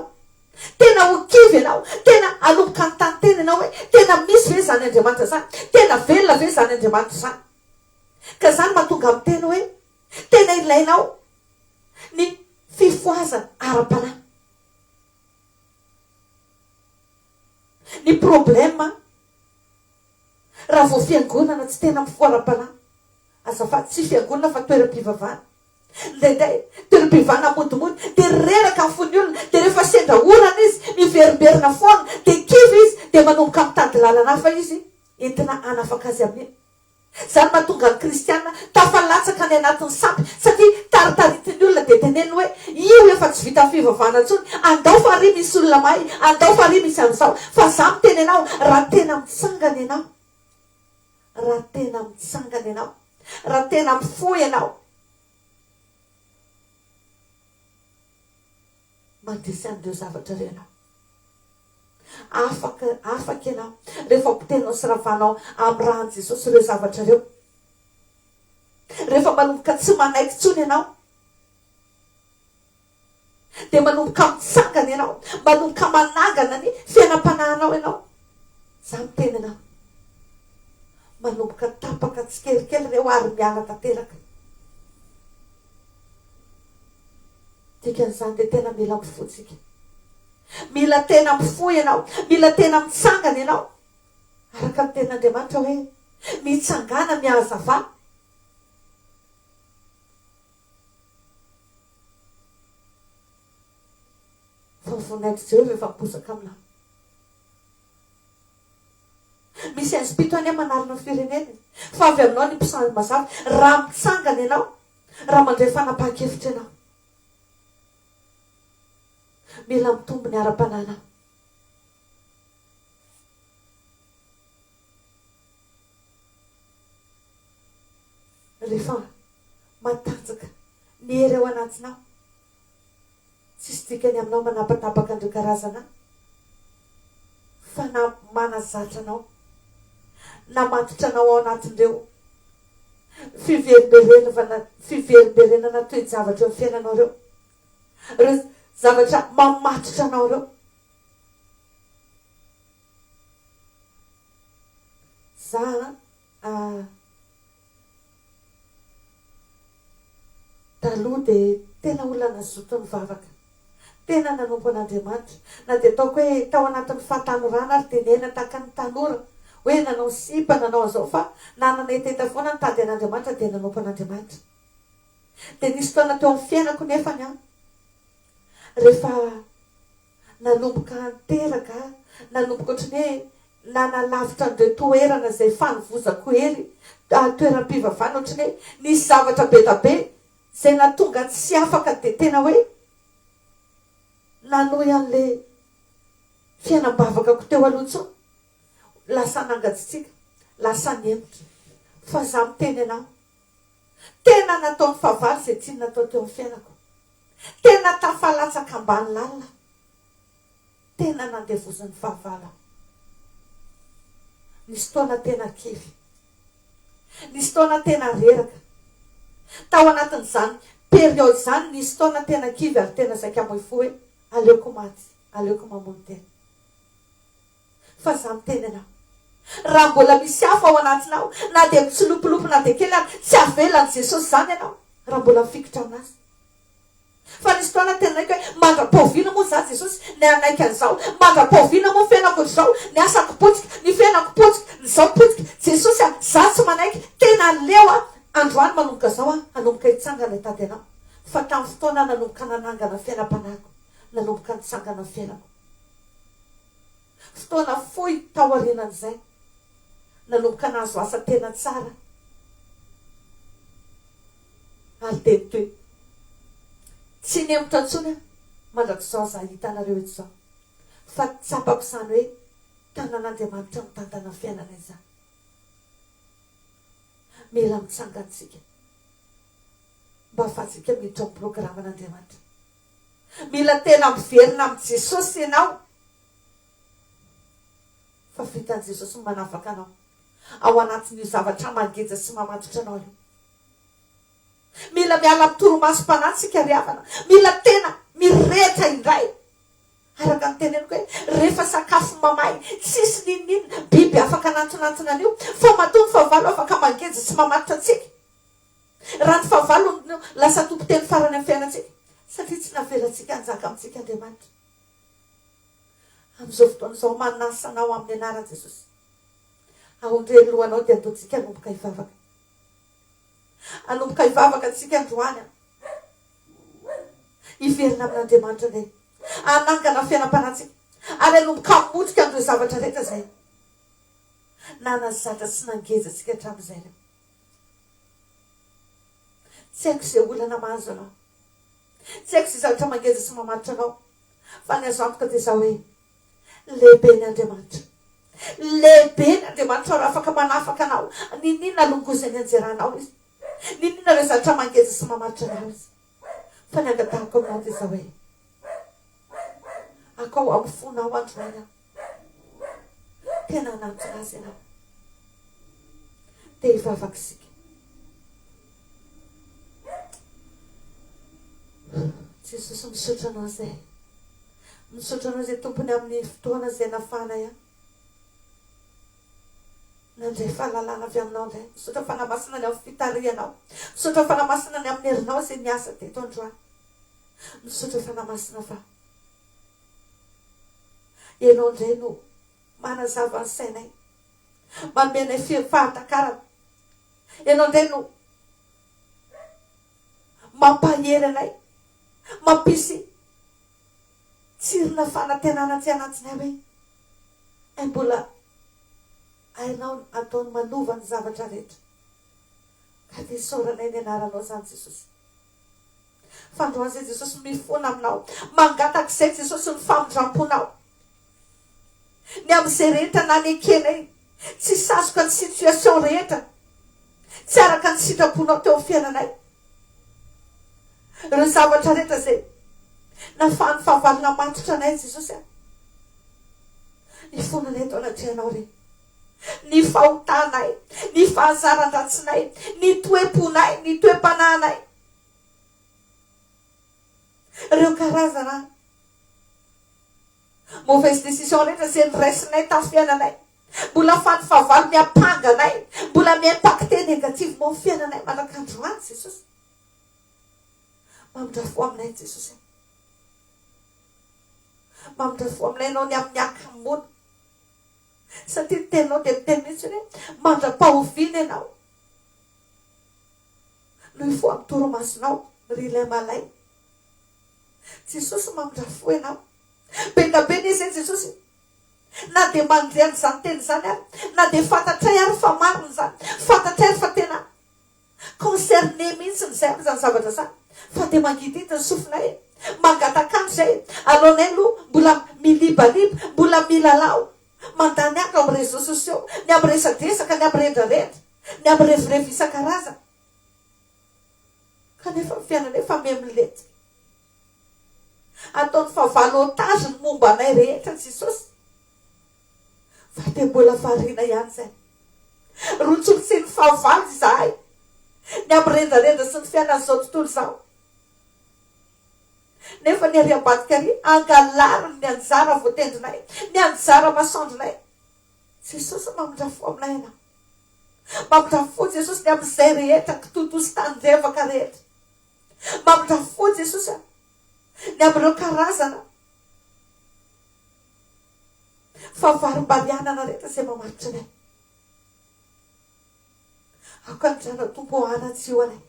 Tena ho kivy ianao. Tena hanomboka hanontany tena ianao hoe, tena misy ve izany Andriamanitra izany? Tena velona ve izany Andriamanitra izany? Ka izany mahatonga miteny hoe, tena ilainao ny fifohazana ara-panahy. Ny problème raha vao fiangonana tsy tena mifoha ara-panahy, azafady tsy fiangonana fa toeram-pivavahana. Indraindray, toeram-pivavahana modimody, dia reraka ny fon'ny olona, dia rehefa sendra orana izy, miverimberina foana, dia kivy izy, dia manomboka mitady lalana hafa izy entina hanafaka azy amin'iny. Izany mahatonga ny kristiana tafalatsaka any anatin'ny sampy, satria taritaritin'ny olona dia teneniny hoe, io efa tsy vitan'ny fivavahana intsony, andao fa ary misy olona mahay, andao fa ary misy an'izao. Fa za miteny anao, raha tena mitsangana ianao, raha tena mitsangana ianao, raha tena mifoha ianao, mandresy an'ireo zavatra ireo ianao. Afaka, afaka ianao rehefa potehinao sy ravanao amin'ny ràn'i Jesosy ireo zavatra ireo. Rehefa manomboka tsy manaiky intsony ianao, Dia manomboka mitsangana ianao, manomboka manangana ny fiainam-panahinao ianao. Izaho miteny anao, manomboka tapaka tsikelikely ireo ary miala tanteraka. Dikan'izany dia tena mila mifoha tsika. Mila tena mifoha ianao, mila tena mitsangana ianao. Araka ny tenin'Andriamanitra hoe, mitsangàna mihazavà. Fa ny voninahitr'i Jehovah efa miposaka aminao. Misy haizim-pito anie manarona ny firenena e. Fa avy aminao ny mpisandry mazava. Raha mitsangana ianao, raha mandray fanapahan-kevitra ianao. Mila mitombo ny ara-panahinao. Rehefa matanjaka ny hery ao anatinao, tsisy dikany aminao manapatapaka an'ireo karazana fanahy manazatra anao na matotra anao ao anatin'ireo fiverimberenana fiverimberenana toe-javatra eo amin'ny fiainanao ireo, ireo zavatra mamatotra anao ireo. Za a taloha dia tena olona nazoto nivavaka, tena nanompo an'Andriamanitra, na dia ataoko hoe tao anatin'ny fahatanorana ary dia niaina tahaka ny tanora, hoe nanao sipa, nanao an'izao fa nanana hetaheta foana nitady an'Andriamanitra dia nanompo an'Andriamanitra. Dia nisy fotoana teo amin'ny fiainako nefany an, rehefa nanomboka niteraka, nanomboka ohatran'ny hoe nanalavitra an'ireo toerana izay fanovozako hery, toeram-pivavahana, ohatran'ny hoe nisy zavatra be da be izay nahatonga tsy afaka dia tena hoe nanohy an'ilay fiainam-bavakako teo aloha intsony. Lasa nangatsitsiaka, lasa nihemotra. Fa za miteny anao, tena nataon'ny fahavalo izay tsy natao teo amin'ny fiainako. Tena tafalatsaka ambany lalina aho. Tena nandevozin'ny fahavalo aho. Nisy fotoana tena kivy. Nisy fotoana tena reraka. Tao anatin'izany période izany nisy fotoana tena kivy ary tena saika hamoy fo hoe aleoko maty, aleoko mamono tena. Fa za miteny anao, raha mbola misy afo ao anatinao, na dia mitsilopilopy na dia kely ary, tsy avelan'i Jesosy izany ianao raha mbola mifikitra aminazy. Fa nisy fotoana teneniko hoe mandra-pahoviana moa za Jesosy ny hanaiky an'izao, mandra-pahoviana moa fiainako ohatr'izao, ny asako potika, ny fiainako potika, ny zao potika, Jesosy a, za tsy manaiky, tena leo aho, androany manomboka zao aho hanomboka hitsangana hitady anao, fa tamin'ny fotoana nanomboka nanangana fiainam-panahiko, nanomboka nitsangana ny fiainako. Fotoana fohy taorianan'izay, nanomboka nahazo asa tena tsara ary dia nitohy. Tsy nihemotra intsony aho mandrak'izao za hitanareo eto izao, fa tsapako izany hoe tanan'Andriamanitra mitantana ny fiainana izany. Mila mitsangana isika mba ahafahantsika miditra ao amin'ny programan'Andriamanitra. Mila tena miverina amin'i Jesosy ianao fa vitan'i Jesosy ny manafaka anao ao anatin'io zavatra mangeja sy mamatotra anao io. Mila miala amin'ny torimasom-panahy tsika ry havana. Mila tena mirehitra indray. Araka ny teneniko hoe rehefa sakafo mamay, tsisy n'inon'inona, biby afaka anantonantona an'io, fa matoa ny fahavalo afaka mangeja sy mamatotra antsika. Raha ny fahavalo no lasa tompon-teny farany amin'ny fiainantsika, satria tsy navelantsika hanjaka amintsika Andriamanitra. Amin'izao fotoana izao, manasa anao amin'ny anaran'i Jesosy. Aondrehy ny lohanao dia andeontsika hanomboka hivavaka. Hanomboka hivavaka antsika androany. Hiverina amin'Andriamanitra indray. Hanangana fiainam-panahintsika. Ary hanomboka hamotika an'ireo zavatra rehetra izay nanazatra sy nangeja antsika hatramin'izay ireo. Tsy haiko izay olana mahazo anao. Tsy haiko izay zavatra mangeja sy mamatotra anao. Fa ny azo antoka dia izao hoe, lehibe ny Andriamanitra. Lehibe ny Andriamanitra raha afaka manafaka anao. N'inon'inona longozany ianjeranao Izy. N'inon'inona ireo zavatra mangeja sy mamatotra anao Izy. Fa ny angatahako aminao dia izao hoe, akao amin'ny fonao androany aho. Tena hanantona Azy ianao. Dia hivavaka isika. Jesosy misaotra Anao izay. Misaotra Anao izay Tompony amin'ny fotoana izay nafahanay ahy. Nandray fahalalana avy aminao indray. Misaotra Fanahy Masina ny amin'ny fitarihanao. Misaotra Fanahy Masina ny amin'ny herinao izay niasa teto androany. Misaotra Fanahy Masina fa Ianao indray no manazava ny sainay. Manome anay fahatakarana. Ianao indray no mampahery anay, mampisy tsirona fanantenana aty anatinay hoe hay mbola. Hainao atao ny manova ny zavatra rehetra. Ka dia isaoranay ny anaranao izany Jesosy. Fa androany izay Jesosy mifona aminao, mangataka izay Jesosy ny famindramponao. Ny amin'izay rehetra nanekenay, tsy sazoka ny situation rehetra, tsy araka ny sitraponao teo amin'ny fiainanay. Ireo zavatra rehetra izay nafahan'ny fahavalo namatotra anay Jesosy a. Ifonanay eto anatrehanao re. Ny fahotanay, ny fahazaran-dratsinay, ny toe-ponay, ny toe-panahinay. Ireo karazana mauvaise décision rehetra izay noraisinay tamin'ny fiainanay. Mbola afahan'ny fahavalo miampanga anay, mbola mi-impacter négativement ny fiainanay mandrak'androany Jesosy. Mamindra fo aminay Jesosy. Mamindra fo aminay Ianao ny amin'ny hakamoana. Satria ny teninao dia miteny mihitsy hoe mandra-pahoviana Ianao no hifoha amin'ny torimasonao, ry ilay malaina. Jesosy mamindra fo Ianao. Be dia be anie izay Jesosy. Na dia mandre an'izany teny izany ary, na dia fantatray ary fa marina izany, fantatray ary fa tena Concerné mihitsy izay amin'izany zavatra izany fa dia mangidihidy ny sofinay e! Mangatak'andro izay e! Aleonay aloha mbola milibaliba, mbola milalao, mandany andro amin'ny réseaux sociaux, ny amin'ny resadresaka, ny amin'ny rendrarendra, ny amin'ny revirevy isan-karazany. Kanefa ny fiainanay efa miha-milentika. Ataon'ny fahavalo otage ny momba anay rehetra Jesosy. Fa dia mbola variana ihany izay. Rotsorotsian'ny fahavalo izahay, ny amin'ny rendrarendra sy ny fiainan'izao tontolo izao. Nefa ny ary ambadika ary, angalariny ny anjara voatendrinay, ny anjara masoandronay. Jesosy mamindra fo aminay Ianao. Mamindra fo Jesosy ny amin'izay rehetra kitoatoa sy tandrevaka rehetra. Mamindra fo Jesosy a, ny amin'ireo karazana Fa varimbarianana rehetra izay mamaritra anay. Aoka ny ranao Tompo ô hanadio anay.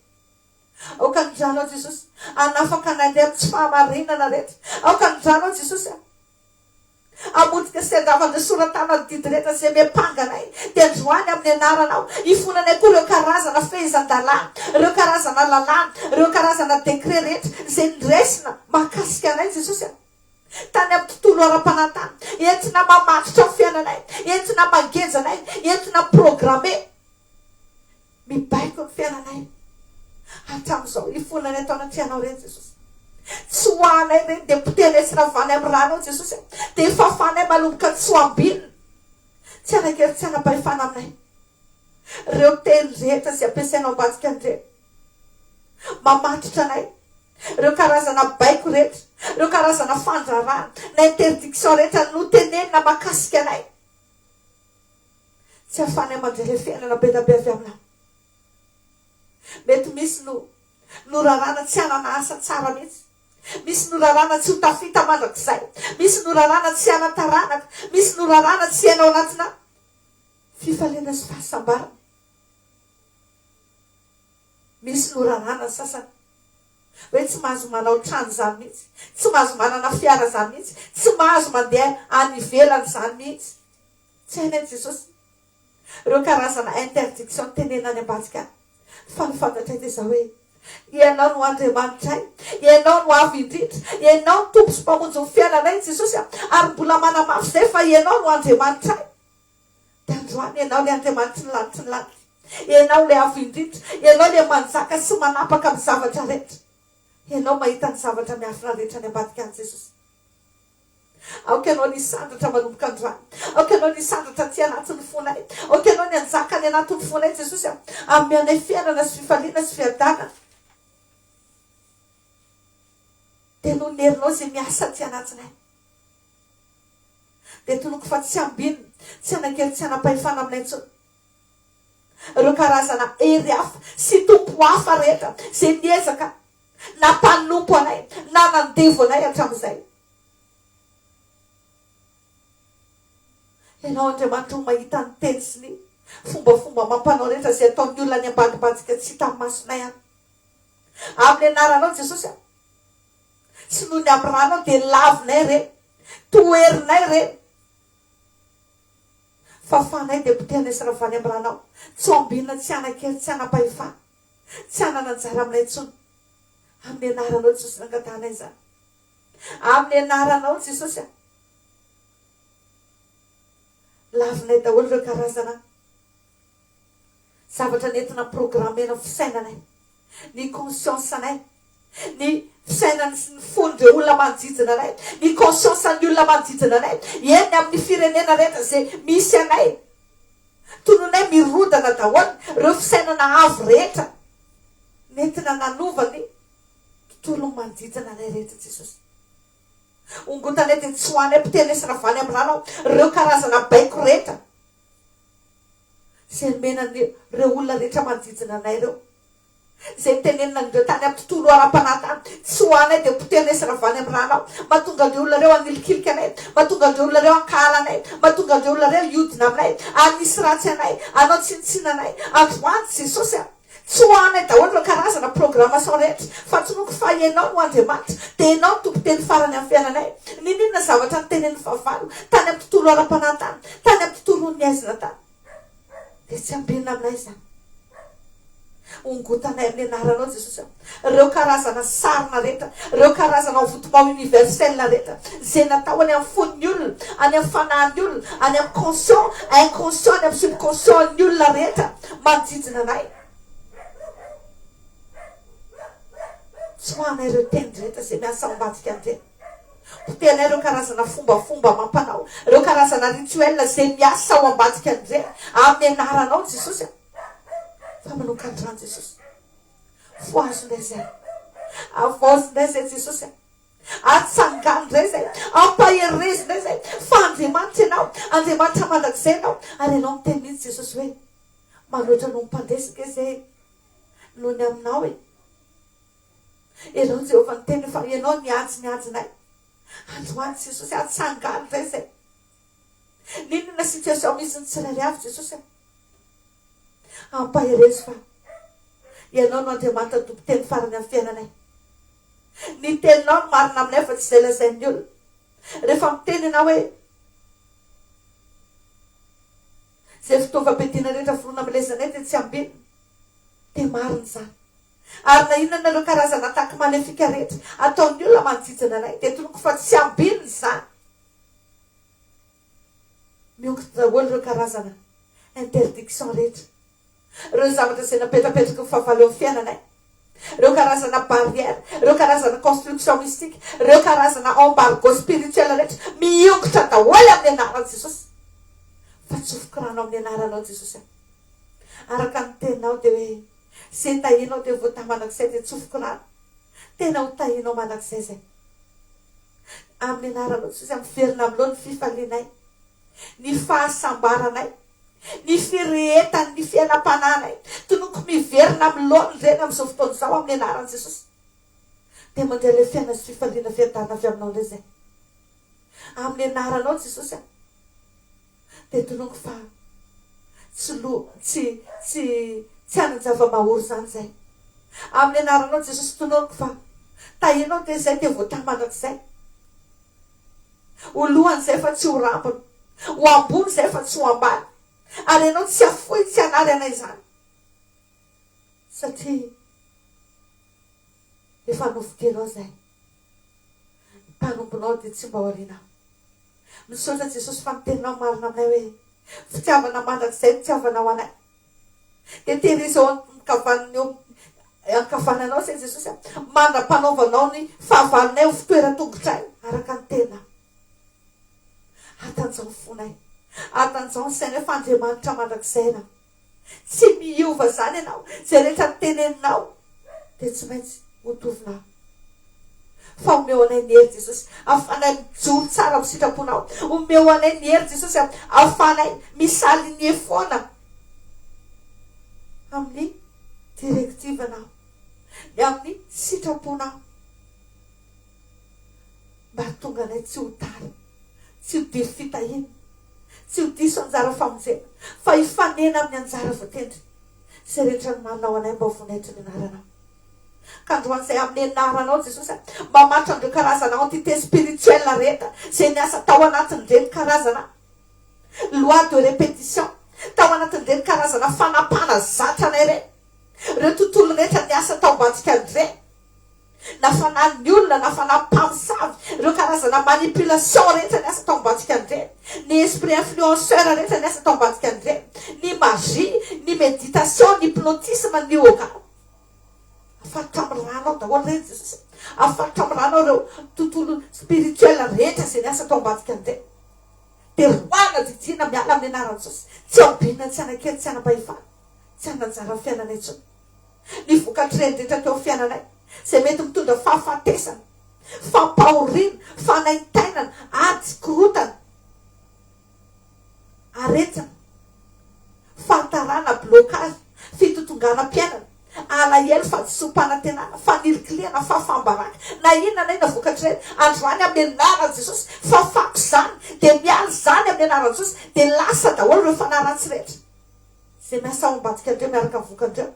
Aoka ny ranao Jesosy hanafaka anay indray amin'ny tsy fahamarinana rehetra. Aoka ny ranao Jesosy hamotika sy handrava an'ireo sora-tanan'ny didy rehetra izay miampanga anay. Dia androany amin'ny anaranao hifonanay koa ireo karazana fehezan-dalàna, ireo karazana lalàna, ireo karazana décret rehetra izay noraisina mahakasika anay Jesosy a. Tany amin'ny tontolo ara-panahy tany, entina mamatotra ny fiainanay, entina mangeja anay, entina mi-programmer, mibaiko ny fiainanay. Hatramin'izao, ifonanay tao anatrehanao ireny Jesosy. Tsy ho anay ireny, dia potehinay sy ravanay amin'ny rànao Jesosy a. Dia fafanay manomboka tsy ho ambinina, tsy hanan-kery tsy hanam-pahefana aminay. Ireo teny rehetra izay ampiasainao ambadika an'ireny, mamatotra anay. Ireo karazana baiko rehetra, ireo karazana fandrarana na interdiction rehetra notenenina mahakasika anay, tsy ahafahanay mandray ilay fiainana be dia be avy aminao. Mety misy no norarana tsy hanana asa tsara mihitsy, misy norarana tsy ho tafita mandrakizay, misy norarana tsy hanan-taranaka, misy norarana tsy hiaina ao anatina fifaliana sy fahasambarana. Misy norarana ny sasany hoe tsy mahazo manao trano izany mihitsy, tsy mahazo manana fiara izany mihitsy, tsy mahazo mandeha any ivelany izany mihitsy. Tsy hainay Jesosy ireo karazana interdiction tenenina any ambadika any. Fa ny fantatray dia izao hoe, Ianao no Andriamanitray, Ianao no Avo Indrindra, Ianao no Tompo sy Mpamonjy ny fiainanay Jesosy a, ary mbola manamafy izay fa Ianao no Andriamanitray. Dia androany Ianao ilay Andriamanitry ny lanitry ny lanitra. Ianao ilay Avo Indrindra. Ianao ilay manjaka sy manapaka amin'ny zavatra rehetra. Ianao mahita ny zavatra miafina rehetra any ambadika any Jesosy. Aoka Ianao ny hisandratra manomboka androany. Aoka Ianao ny hisandratra aty anatin'ny fonay. Aoka Ianao ny hanjaka any anatin'ny fonay Jesosy a. Hanome anay fiainana sy fifaliana sy fiadanana. Dia noho ny herinao izay miasa aty anatinay. Dia tonoko fa tsy ambinina, tsy hanan-kery tsy hanam-pahefana aminay intsony ireo karazana hery hafa sy tompo hafa rehetra izay niezaka nampanompo anay na nandevo anay hatramin'izay. Ianao Andriamanitra no mahita ny teny sy ny fombafomba amam-panao rehetra izay ataon'ny olona any ambadimbadika tsy hitan'ny masonay any. Amin'ny anaranao Jesosy a! Sy noho ny amin'ny ranao dia lavinay ireny, toherinay ireny. Fahafahanay dia potehanay sy ravany amin'ny ranao. Tsy ho ambinina, tsy hanan-kery, tsy hanam-pahefana, tsy hanana anjara aminay intsony. Amin'ny anaranao Jesosy nangatahanay izany. Amin'ny anaranao Jesosy a. Lavinay daholo ireo karazana zavatra nentina programmena ny fisainanay, ny conscience-nay, ny fisainany sy ny fon'ireo olona manodidina anay, ny conscience-n'ny olona manodidina anay, eny amin'ny firenena rehetra izay misy anay. Tononay mirodana daholo ireo fisainana avo rehetra nentina nanova ny tontolon'ny manodidina anay rehetra Jesosy. Ongotanay dia tsoahanay mpiteny sy ravany amin'ny rano aho ireo karazana baiko rehetra izay nomena an'ireo olona rehetra manodidina anay ireo. Izay notenenina an'ireo tany amin'ny tontolo ara-panahy tany. Tsoahanay dia poterinay sy ravany amin'ny rano aho. Mahatonga an'ireo olona ireo hanilikilika anay. Mahatonga an'ireo olona ireo hankahala anay. Mahatonga an'ireo olona ireo hiodina aminay. Hanisy ratsy anay. Hanao tsinontsinona anay. Androany Jesosy a! Tsoahanay daholo ireo karazana programmation rehetra fa tinoako fa Ianao no Andriamanitra dia Ianao no tompon-teny farany amin'ny fiainanay. N'inon'inona zavatra notenenin'ny fahavalo tany amin'ny tontolo ara-panahy tany, tany amin'ny tontolon'ny haizina tany dia tsy ambinina aminay izany. Ongotanay amin'ny anaranao Jesosy a! Ireo karazana sarona rehetra, ireo karazana envoûtement universel rehetra izay natao any amin'ny fon'ny olona, any amin'ny fanahin'ny olona, any amin'ny conscient, inconscient, any amin'ny subconscient ny olona rehetra manodidina anay. Tsoahanay ireo teny rehetra izay miasa ao ambadika an'ireny. Potehanay ireo karazana fombafomba amam-panao, ireo karazana rituel izay miasa ao ambadika an'ireny. Amin'ny anaranao Jesosy a! Fa manokan-drano Jesosy. Fohazo indray izay. Havaozy indray izay Jesosy a. Atsangano indray izay. Ampaherezo indray izay. Fa Andriamanitra Ianao. Andriamanitra mandrakizay Ianao. Ary Ianao miteny mihitsy Jesosy hoe, manoatra noho ny mpandresy nge izay noho ny aminao e. Ianao Jehovah niteny fa Ianao niady ny adinay. Androany Jesosy atsangano indray izay. N'inona situation misy ny tsirairay avy Jesosy a. Ampaherezo fa Ianao no Andriamanitra tompon-teny farany amin'ny fiainanay. Ny teninao no marina aminay fa tsy izay lazain'ny olona. Rehefa miteny Ianao hoe, Izay fitaovam-piadiana rehetra foronina amelezanay dia tsy ambinina, dia marina izany. Ary na inona na ireo karazana attaque maléfique rehetra ataon'ny olona manodidina anay dia tonoko fa tsy ambinina izany. Miongotra daholo ireo karazana interdiction rehetra, ireo zavatra izay napetrapetraky ny fahavalo eo amin'ny fiainanay, ireo karazana barrière, ireo karazana construction mystique, ireo karazana embargo spirituel rehetra, miongotra daholo amin'ny anaran'i Jesosy. Fa tsofiko rano amin'ny anaranao Jesosy a. Araka ny teninao dia hoe, izay tahianao dia voatahy mandrakizay dia tsofiko rano. Tena ho tahianao mandrakizay izay. Amin'ny anaranao Jesosy, miverina aminao ny fifalianay, ny fahasambaranay, ny firehetany, ny fiainam-panahinay. Tononiko miverina amin'ny laoniny ireny amin'izao fotoana izao amin'ny anaran'i Jesosy. Dia mandray ilay fiainana sy fifaliana fiadanana avy aminao indray izay. Amin'ny anaranao Jesosy a. Dia tononiko fa tsy lo tsy tsy tsy hanan-java-mahory izany izay. Amin'ny anaranao Jesosy tononiko fa tahianao dia izay dia voatahy mandrakizay. Ho lohany izay fa tsy ho rambony. Ho ambony izay fa tsy ho ambany. Ary ianao tsy hafoy tsy hanary anay izany. Satria efa nofidianao izay. Ny mpanombonao dia tsy mba aorianao. Misaotra Jesosy fa ny teninao marina aminay hoe fitiavana mandrakizay ny fitiavanao anay. Dia tehirizo eo ankavan'ny eo ankavananao izay Jesosy a, mandra-panaovanao ny fahavalonay ho fitoeran-tongotray araka ny teninao. Atanjao ny fonay, atanjao ny sainay fa Andriamanitra mandrakizay ianao. Tsy miova izany ianao, izay rehetra teneninao dia tsy maintsy ho tovinao. Fa omeo anay ny hery Jesosy ahafahanay mijoro tsara amin'ny sitraponao. Omeo anay ny hery Jesosy ahafahanay mi-s'aligner foana amin'ny directive-nao, ny amin'ny sitraponao. Mba hahatonga anay tsy ho tara, tsy ho diso fitahiana, tsy ho diso anjara famonjena, fa hifanena amin'ny anjara voatendry izay rehetra nomaninao anay mba ho voninahitry ny anaranao. Ka androany izay amin'ny anaranao Jesosy a, mamatotra an'ireo karazana entité spirituelle rehetra izay niasa tao anatin'ireny karazana. Loi de répétition, tao anatin'ireny karazana fanapahana zatra anay ireny, ireo tontolo rehetra niasa tao ambadika an'ireny, na fanahin'ny olona na fanahy mpamosavy, ireo karazana manipulation rehetra niasa tao ambadika an'ireny, ny esprit influenceur rehetra niasa tao ambadika an'ireny, ny magie, ny méditation, ny hypnotisme, ny yoga. Afaritra amin'ny rànao daholo ireny Jesosy a. Afaritra amin'ny rànao ireo tontolo spirituel rehetra izay niasa tao ambadika an'ireny. Dia roahina didiana miala amin'ny anaran'i Jesosy. Tsy haobinina, tsy hanan-kery, tsy hanam-pahefana, tsy hananjara amin'ny fiainanay intsony. Ny vokatr'ireny rehetra teo amin'ny fiainanay, izay mety mitondra fahafatesana, fampahoriana, fanaintainana, ady, korontana, aretina, fahatarana, blocage, fitotonganam-piainana, alahelo, fahadisoam-panantenana, fanilikilihana, fahafaham-baraka, na inona na inona vokatr'ireny, androany amin'ny anaran'i Jesosy, fafako izany, dia miala izany amin'ny anaran'i Jesosy, dia lasa daholo ireo fanahy ratsy rehetra izay miasa ao ambadika an'ireo miaraka amin'ny vokan'ireo.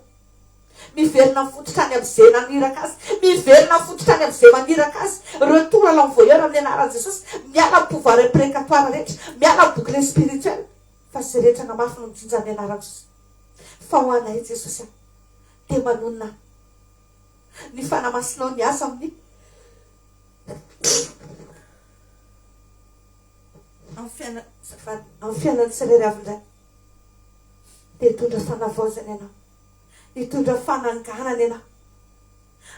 Miverina mifototra any amin'izay naniraka azy. Miverina mifototra any amin'izay maniraka azy. Retour à l'envoyeur amin'ny anaran'i Jesosy. Miala amin'ny pouvoir imprécatoire rehetra. Miala amin'ny bouclier spirituel. Fa izay rehetra namafy no mijinja amin'ny anaran'i Jesosy. Fa ho anay Jesosy a, dia manonona ny Fanahy Masinao miasa amin'ny amin'ny fiainan'ny tsirairay avy indray. Dia hitondra fanavaozana ianao. Hitondra fananganana ianao.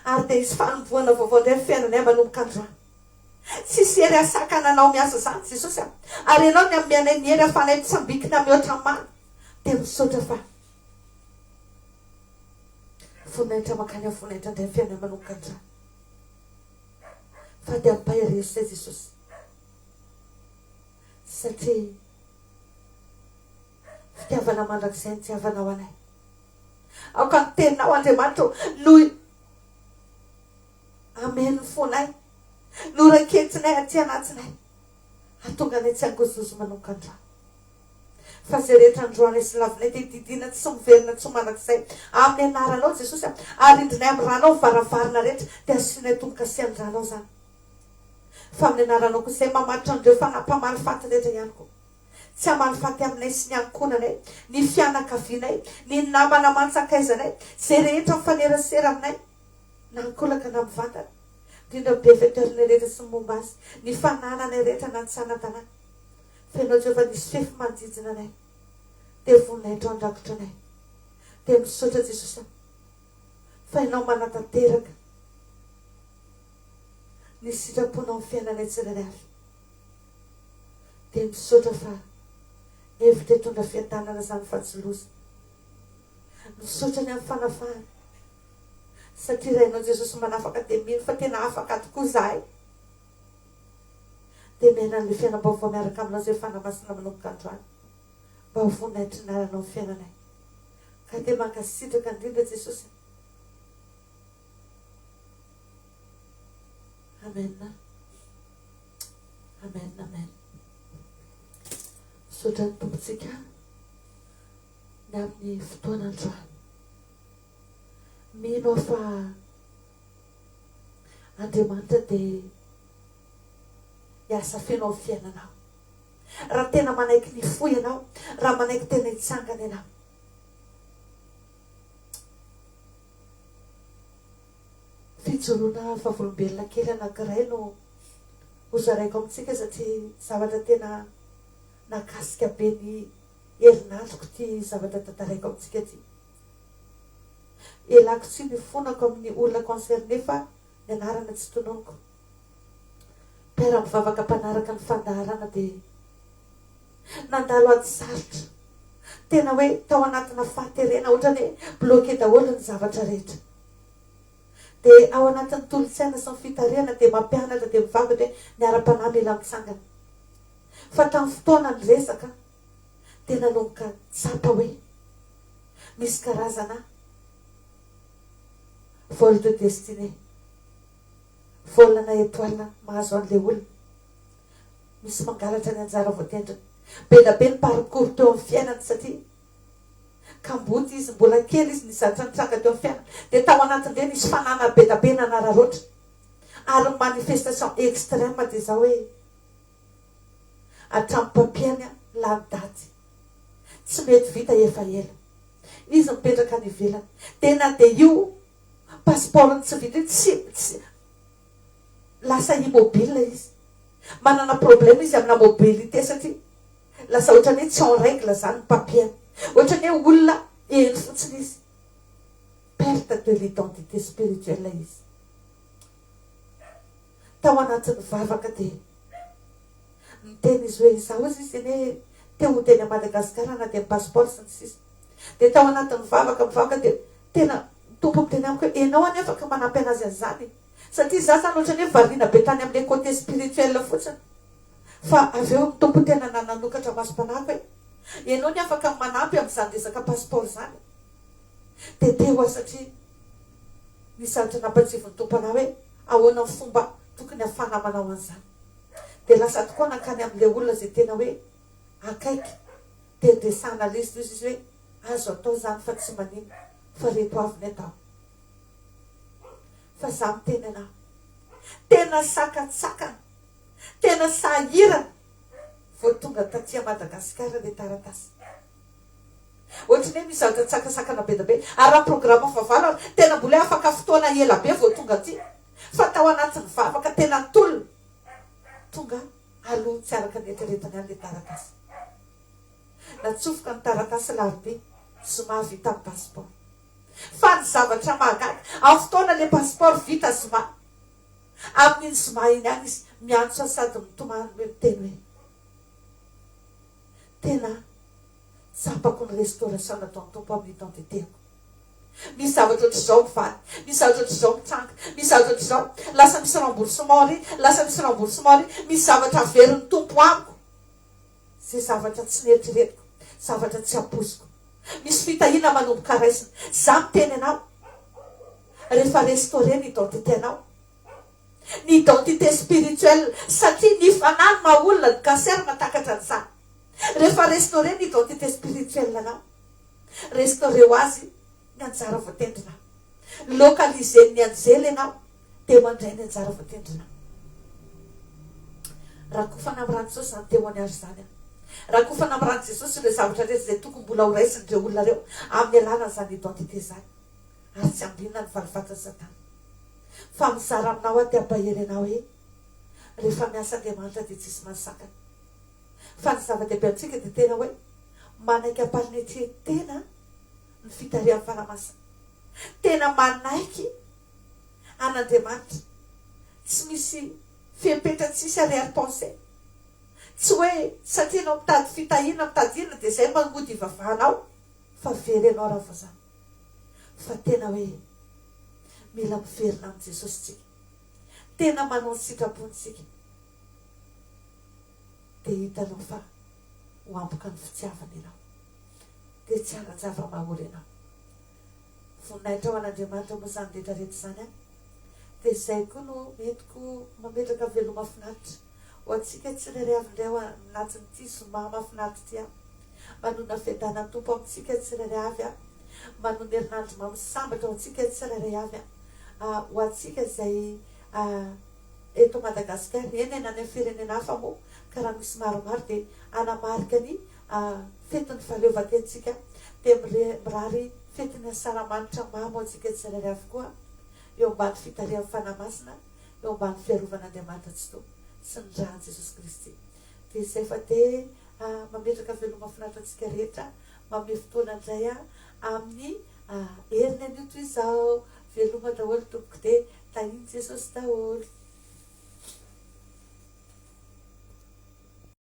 Ary dia hisy fanombohana vaovao indray ny fiainanay manomboka androany. Tsisy hery hahasakana anao miasa izany Jesosy a! Ary ianao ny hanome anay ny hery hahafahanay mitsambikina mihoatra ny mana. Dia misaotra fa voninahitra mankany amin'ny voninahitra indray ny fiainanay manomboka androany. Fa dia ampaherezo izay Jesosy. Satria Fitiavana mandrakizay ny tiavanao anay. Aoka ny teninao Andriamanitra ô no hameno ny fonay, no raketinay aty anatinay, hahatonga anay tsy hangozohozo manomboka androany. Fa izay rehetra androanay sy lavinay dia didiana tsy miverina tsy ho mandrakizay amin'ny anaranao Jesosy a, arindrinay amin'ny ranao ny varavarana rehetra dia asianay tombo-kase amin'ny ranao izany. Fa amin'ny anaranao kosa izay mamatotra an'ireo fanahy mpamaly faty rehetra ihany koa. Tsy hamaly faty aminay sy ny ankohonanay, ny fianakavianay, ny namana aman-tsakaizanay, izay rehetra mifanerasera aminay, na ankolaka na mivantana, indrindra ny bienfaiteurs-nay rehetra sy ny momba azy, ny fanananay rehetra na ny tsy hanan-tanàna. Fa Ianao Jehovah nisy fefy manodidina anay, dia voninahitrao handrakotra anay. Dia misaotra Jesosy a, fa Ianao manatanteraka ny sitraponao amin'ny fiainanay tsirairay avy. Dia misaotra fa hevitra hitondra fiadanana izany fa tsy loza. Misaotra ny amin'ny fanafahana. Satria raha ianao Jesosy manafaka dia mino fa tena afaka tokoa izahay. Dia miaina an'ilay fiainam-baovao miaraka aminao izay Fanahy Masina manomboka androany. Mba ho voninahitry ny anaranao ny fiainanay. Ka dia mankasitraka indrindra Jesosy. Amen. Amen amen Misaotra ny Tompontsika ny amin'ny fotoana androany. Mino aho fa Andriamanitra dia hiasa feno amin'ny fiainanao. Raha tena manaiky ny fo ianao, raha manaiky tena hitsangana ianao. Fijoroana vavolombelona kely anankiray no hozaraiko amintsika satria zavatra tena nahakasika be ny herinandroko ity zavatra tantaraiko amintsika ity. Ialako tsiny hifonako amin'ny olona concerné fa ny anarana tsy tononiko. Mpiara-mivavaka mpanaraka ny fandaharana dia nandalo ady sarotra. Tena hoe tao anatina fahaterena ohatrany hoe bloqué daholo ny zavatra rehetra. Dia ao anatin'ny tolo-tsaina sy ny fitarihana dia mampianatra dia mivavaka hoe ny ara-panahy mila mitsangana. Fa tamin'ny fotoana niresaka dia nanomboka tsapa hoe misy karazana vol de destinée, vol na étoile mahazo an'ilay olona. Misy mangalatra ny anjara voatendriny. Be dia be ny parcours teo amin'ny fiainany satria kamboty izy, mbola kely izy nisy zavatra nitranga teo amin'ny fiainany. Dia tao anatin'ireny nisy fanana be dia be nanararaotra. Ary ny manifestation extrême dia izao hoe hatramin'ny papier-ny Lany daty. Tsy mety vita efa ela. Izy mipetraka any ivelany. Dia na dia io passeport-ny tsy vita io tsy tsy lasa immobile izy. Manana problème izy amina mobilité satria lasa ohatran'ny hoe tsy en règle zany ny papier-ny. Ohatran'ny hoe olona eny fotsiny izy. Perte de l'identité spirituelle izy. Tao anatin'ny vavaka dia niteny izy hoe izaho hozy izy anie te hody any Madagasikara na dia ny passeport sy ny sisa. Dia tao anatin'ny vavaka mivavaka dia tena ny Tompo miteny amiko hoe ianao anie afaka manampy anazy an'izany satria izaho izany ohatran'ny hoe variana be tany amin'ilay côté spirituel fotsiny fa avy eo ny Tompo tena nanokatra masom-panahiko hoe ianao anie afaka manampy amin'izany resaka passeport izany. Dia teo aho satria nisy zavatra nampatsiavin'ny Tompo anah hoe ahoana ny fomba tokony hafahana manao an'izany. Dia lasa tokoa nankany amin'ilay olona izay tena hoe akaiky dia niresahana liste izy izy hoe azo atao izany fa tsy maninona fa reto avy ny atao. Fa za miteny anah tena sakantsakana, tena sahirana vao tonga taty Madagasikara ilay taratasy. Ohatry ny hoe misy zavatra tsakasakana be dia be. Ary raha programa fahavalo ary, tena mbola hoe afaka fotoana ela be vao tonga aty. Fa tao anatin'ny vavaka tena nitolona, tonga aloha tsy araka ny eritreretina ihany ilay taratasy. Natsofoka ny taratasy larobia, zoma vita ny passeport. Fa ny zavatra mahagaga, amin'ny fotoana ilay passeport vita zoma, amin'iny zoma iny ihany izy miantso ahy sady mitomany hoe miteny hoe, Tena tsapako ny restauration nataon'ny Tompo amin'ny identité-ko. Misy zavatra ohatr'izao mivady, misy zavatra ohatr'izao mitranga, misy zavatra ohatr'izao, lasa misy remboursement ary, lasa misy remboursement ary, misy zavatra averin'ny Tompo amiko, izay zavatra tsy neritreretiko, zavatra tsy ampoiziko. Misy fitahiana manomboka raisina. Za miteny anao, rehefa restaurer ny identité-nao, ny identité spirituelle satria ny fanahy no maha olona, ny cancer mahatakatra an'izany. Rehefa restaurer ny identité spirituelle anao, restaurer ho azy ny anjara voatendrinao. Localiser-n'ny anjely ianao dia mandray ny anjara voatendrinao. Rakofana amin'ny ran'i Jesosy izany témoignage izany an. Rakofana amin'ny ran'i Jesosy ireo zavatra rehetra izay tokony mbola ho raisin'ireo olona ireo amin'ny alalan'izany identité izany. Ary tsy ambinina ny valifatin'i Satana. Fa mizara aminao aho te hampahery anao hoe rehefa miasa Andriamanitra dia tsisy mahasakana. Fa ny zava-dehibe amintsika dia tena hoe manaiky am-panetren-tena ny fitarihan'ny Fanahy Masina. Tena manaiky an'Andriamanitra. Tsy misy fepetra, tsisy arrière-pensée. Tsy hoe satria ianao mitady fitahiana, mitady inona dia izay mody ivavahanao fa very ianao raha vao izany. Fa tena hoe mila miverina amin'i Jesosy tsika. Tena manao ny sitrapony tsika. Dia hitanao fa ho ampoka ny fitiavana ianao. Dia tsy hanan-java-mahory ianao. Voninahitra ho an'Andriamanitra moa izany rehetra rehetra izany an. Dia izay koa no entiko mametraka veloma finaritra ho antsika tsirairay avy indray ao anatin'ity zoma mahafinaritra ity an. Manonona fiadanan'ny Tompo amintsika tsirairay avy aho. Manonona herinandro mamy sambatra ho antsika tsirairay avy aho. Ho antsika izay eto Madagasikara, eny e, na any amin'ny firenena hafa moa, ka raha misy maromaro dia hanamarika ny fetin'ny fahaleovantentsika dia mirary fetin'ny asaramanitra mamy ho antsika tsirairay avokoa eo ambany fitarihan'ny Fanahy Masina, eo ambany fiarovan'Andriamanitra Tsitoha sy ny Ràn'i Jesosy Kristy. Dia izay fa dia Mametraka veloma finaritra antsika rehetra manome fotoana indray amin'ny heriny anio toy izao. Veloma daholo tompoko dia tahin'i Jesosy daholo.